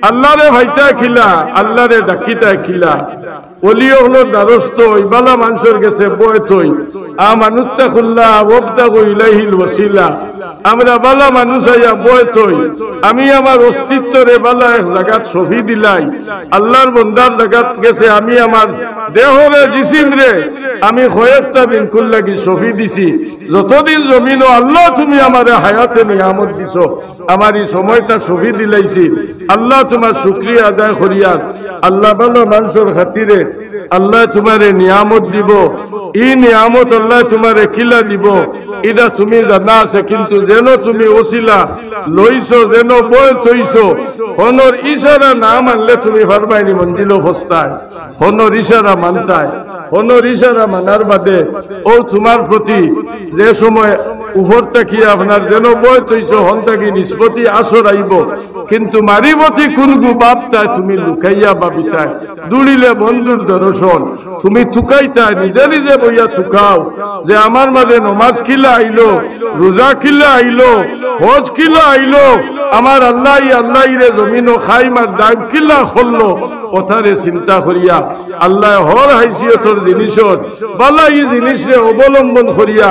আল্লাহরে পাইতা কিলা? আল্লাহরে ডাকিতা কিলা? অলি অকলর দ্বারস্থ অই, বালা মানষর গেছে বয় থই। আমানুত্তাকুল্লাহ ওয়াবতাগু ইলাইহিল ওয়াসিলা। আমরা বালা মানুষ আইয়া বয় থই, আমি আমার অস্তিত্বরে বালা এক জাগাত সঁপি দিলাই। আল্লাহর বন্দার জাগাত গেছে আমি আমার দেহরে, জিসিমরে আমি কয়েকটা দিনকুর লাগি সঁপি দিছি। যতদিন জমিনো আল্লাহ তুমি আমারে হায়াতে নিয়ামত দিছো, আমার ই সময়টা সঁপি দিলাইছি। আল্লাহ তুমার শুকরিয়া আদায় করিয়ার। আল্লাহ বালা মানষর খাতিরে আল্লাহ তুমারে নিয়ামত দিবো। ই নিয়ামত আল্লাহ তুমারে কিলা দিবো, ইটা তুমি জানা আছে, কিন্তু যেন তুমি ওসিলা লইছো, যেন বয় থইছো, হনর ইশারা না মানলে তুমি পারবায় নি মঞ্জিলো পৌঁছতায়। হনর ইশারা মানতায়, হনর ইশারা মানার বাদে অউ তুমার প্রতি যে সময় উপর থাকি আপনার যেন বয় থইছো, হন থাকি নিসবতি আসর আইবো, কিন্তু মারিফতি কুনগু ভাবতায় তুমি লুকাইয়া ভাবিতায়। দৌড়িলে বন্ধুর দর্শন। তুমি তুকাইতায়, নিজে নিজে বইয়া তুকাও যে আমার মাঝে নমাজ কিলা আইলো, রোজা কিলা আইলো, হজ কিলা আইলো, আমার আল্লাহ, ই আল্লাহ রে জমিনো কায়েম আর দায়েম কিলা করলো, অতারে চিন্তা করিয়া আল্লাহ হর হাইসিয়তর জিনিসর বালা ই জিনিসরে অবলম্বন করিয়া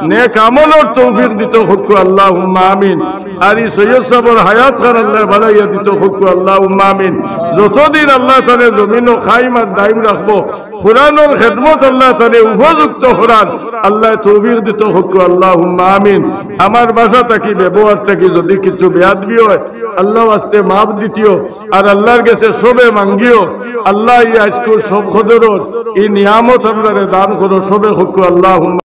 নেক আমলর তৌফিক দিতো কউক্কা, আল্লাহুম্মা আমিন। আর ই সৈয়দ সাবর হায়াত খান আল্লাহ বাড়াইয়া দিতো কউক্কা, আল্লাহুম্মা আমিন। যতদিন আল্লাহ তানে জমিনো কায়েম আর দায়েম রাখবো, কোরআনর খেদমত আল্লাহ তানে উপযুক্ত করার আল্লাহ তৌফিক দিতো কউক্কা, আল্লাহুম্মা আমিন। আমার ভাষা থাকি, ব্যবহার থাকি যুদি কিছু বেয়াদবি অয়, আল্লাহ ওয়াস্তে মাফ দিতিও। আর আল্লাহর গেছে সবে মাঙ্গিও, আল্লাহ ই আইজকুর সব কদরর ই নিয়ামত আমরারে দান করো, সবে কউক্কা, আল্লাহুম্মা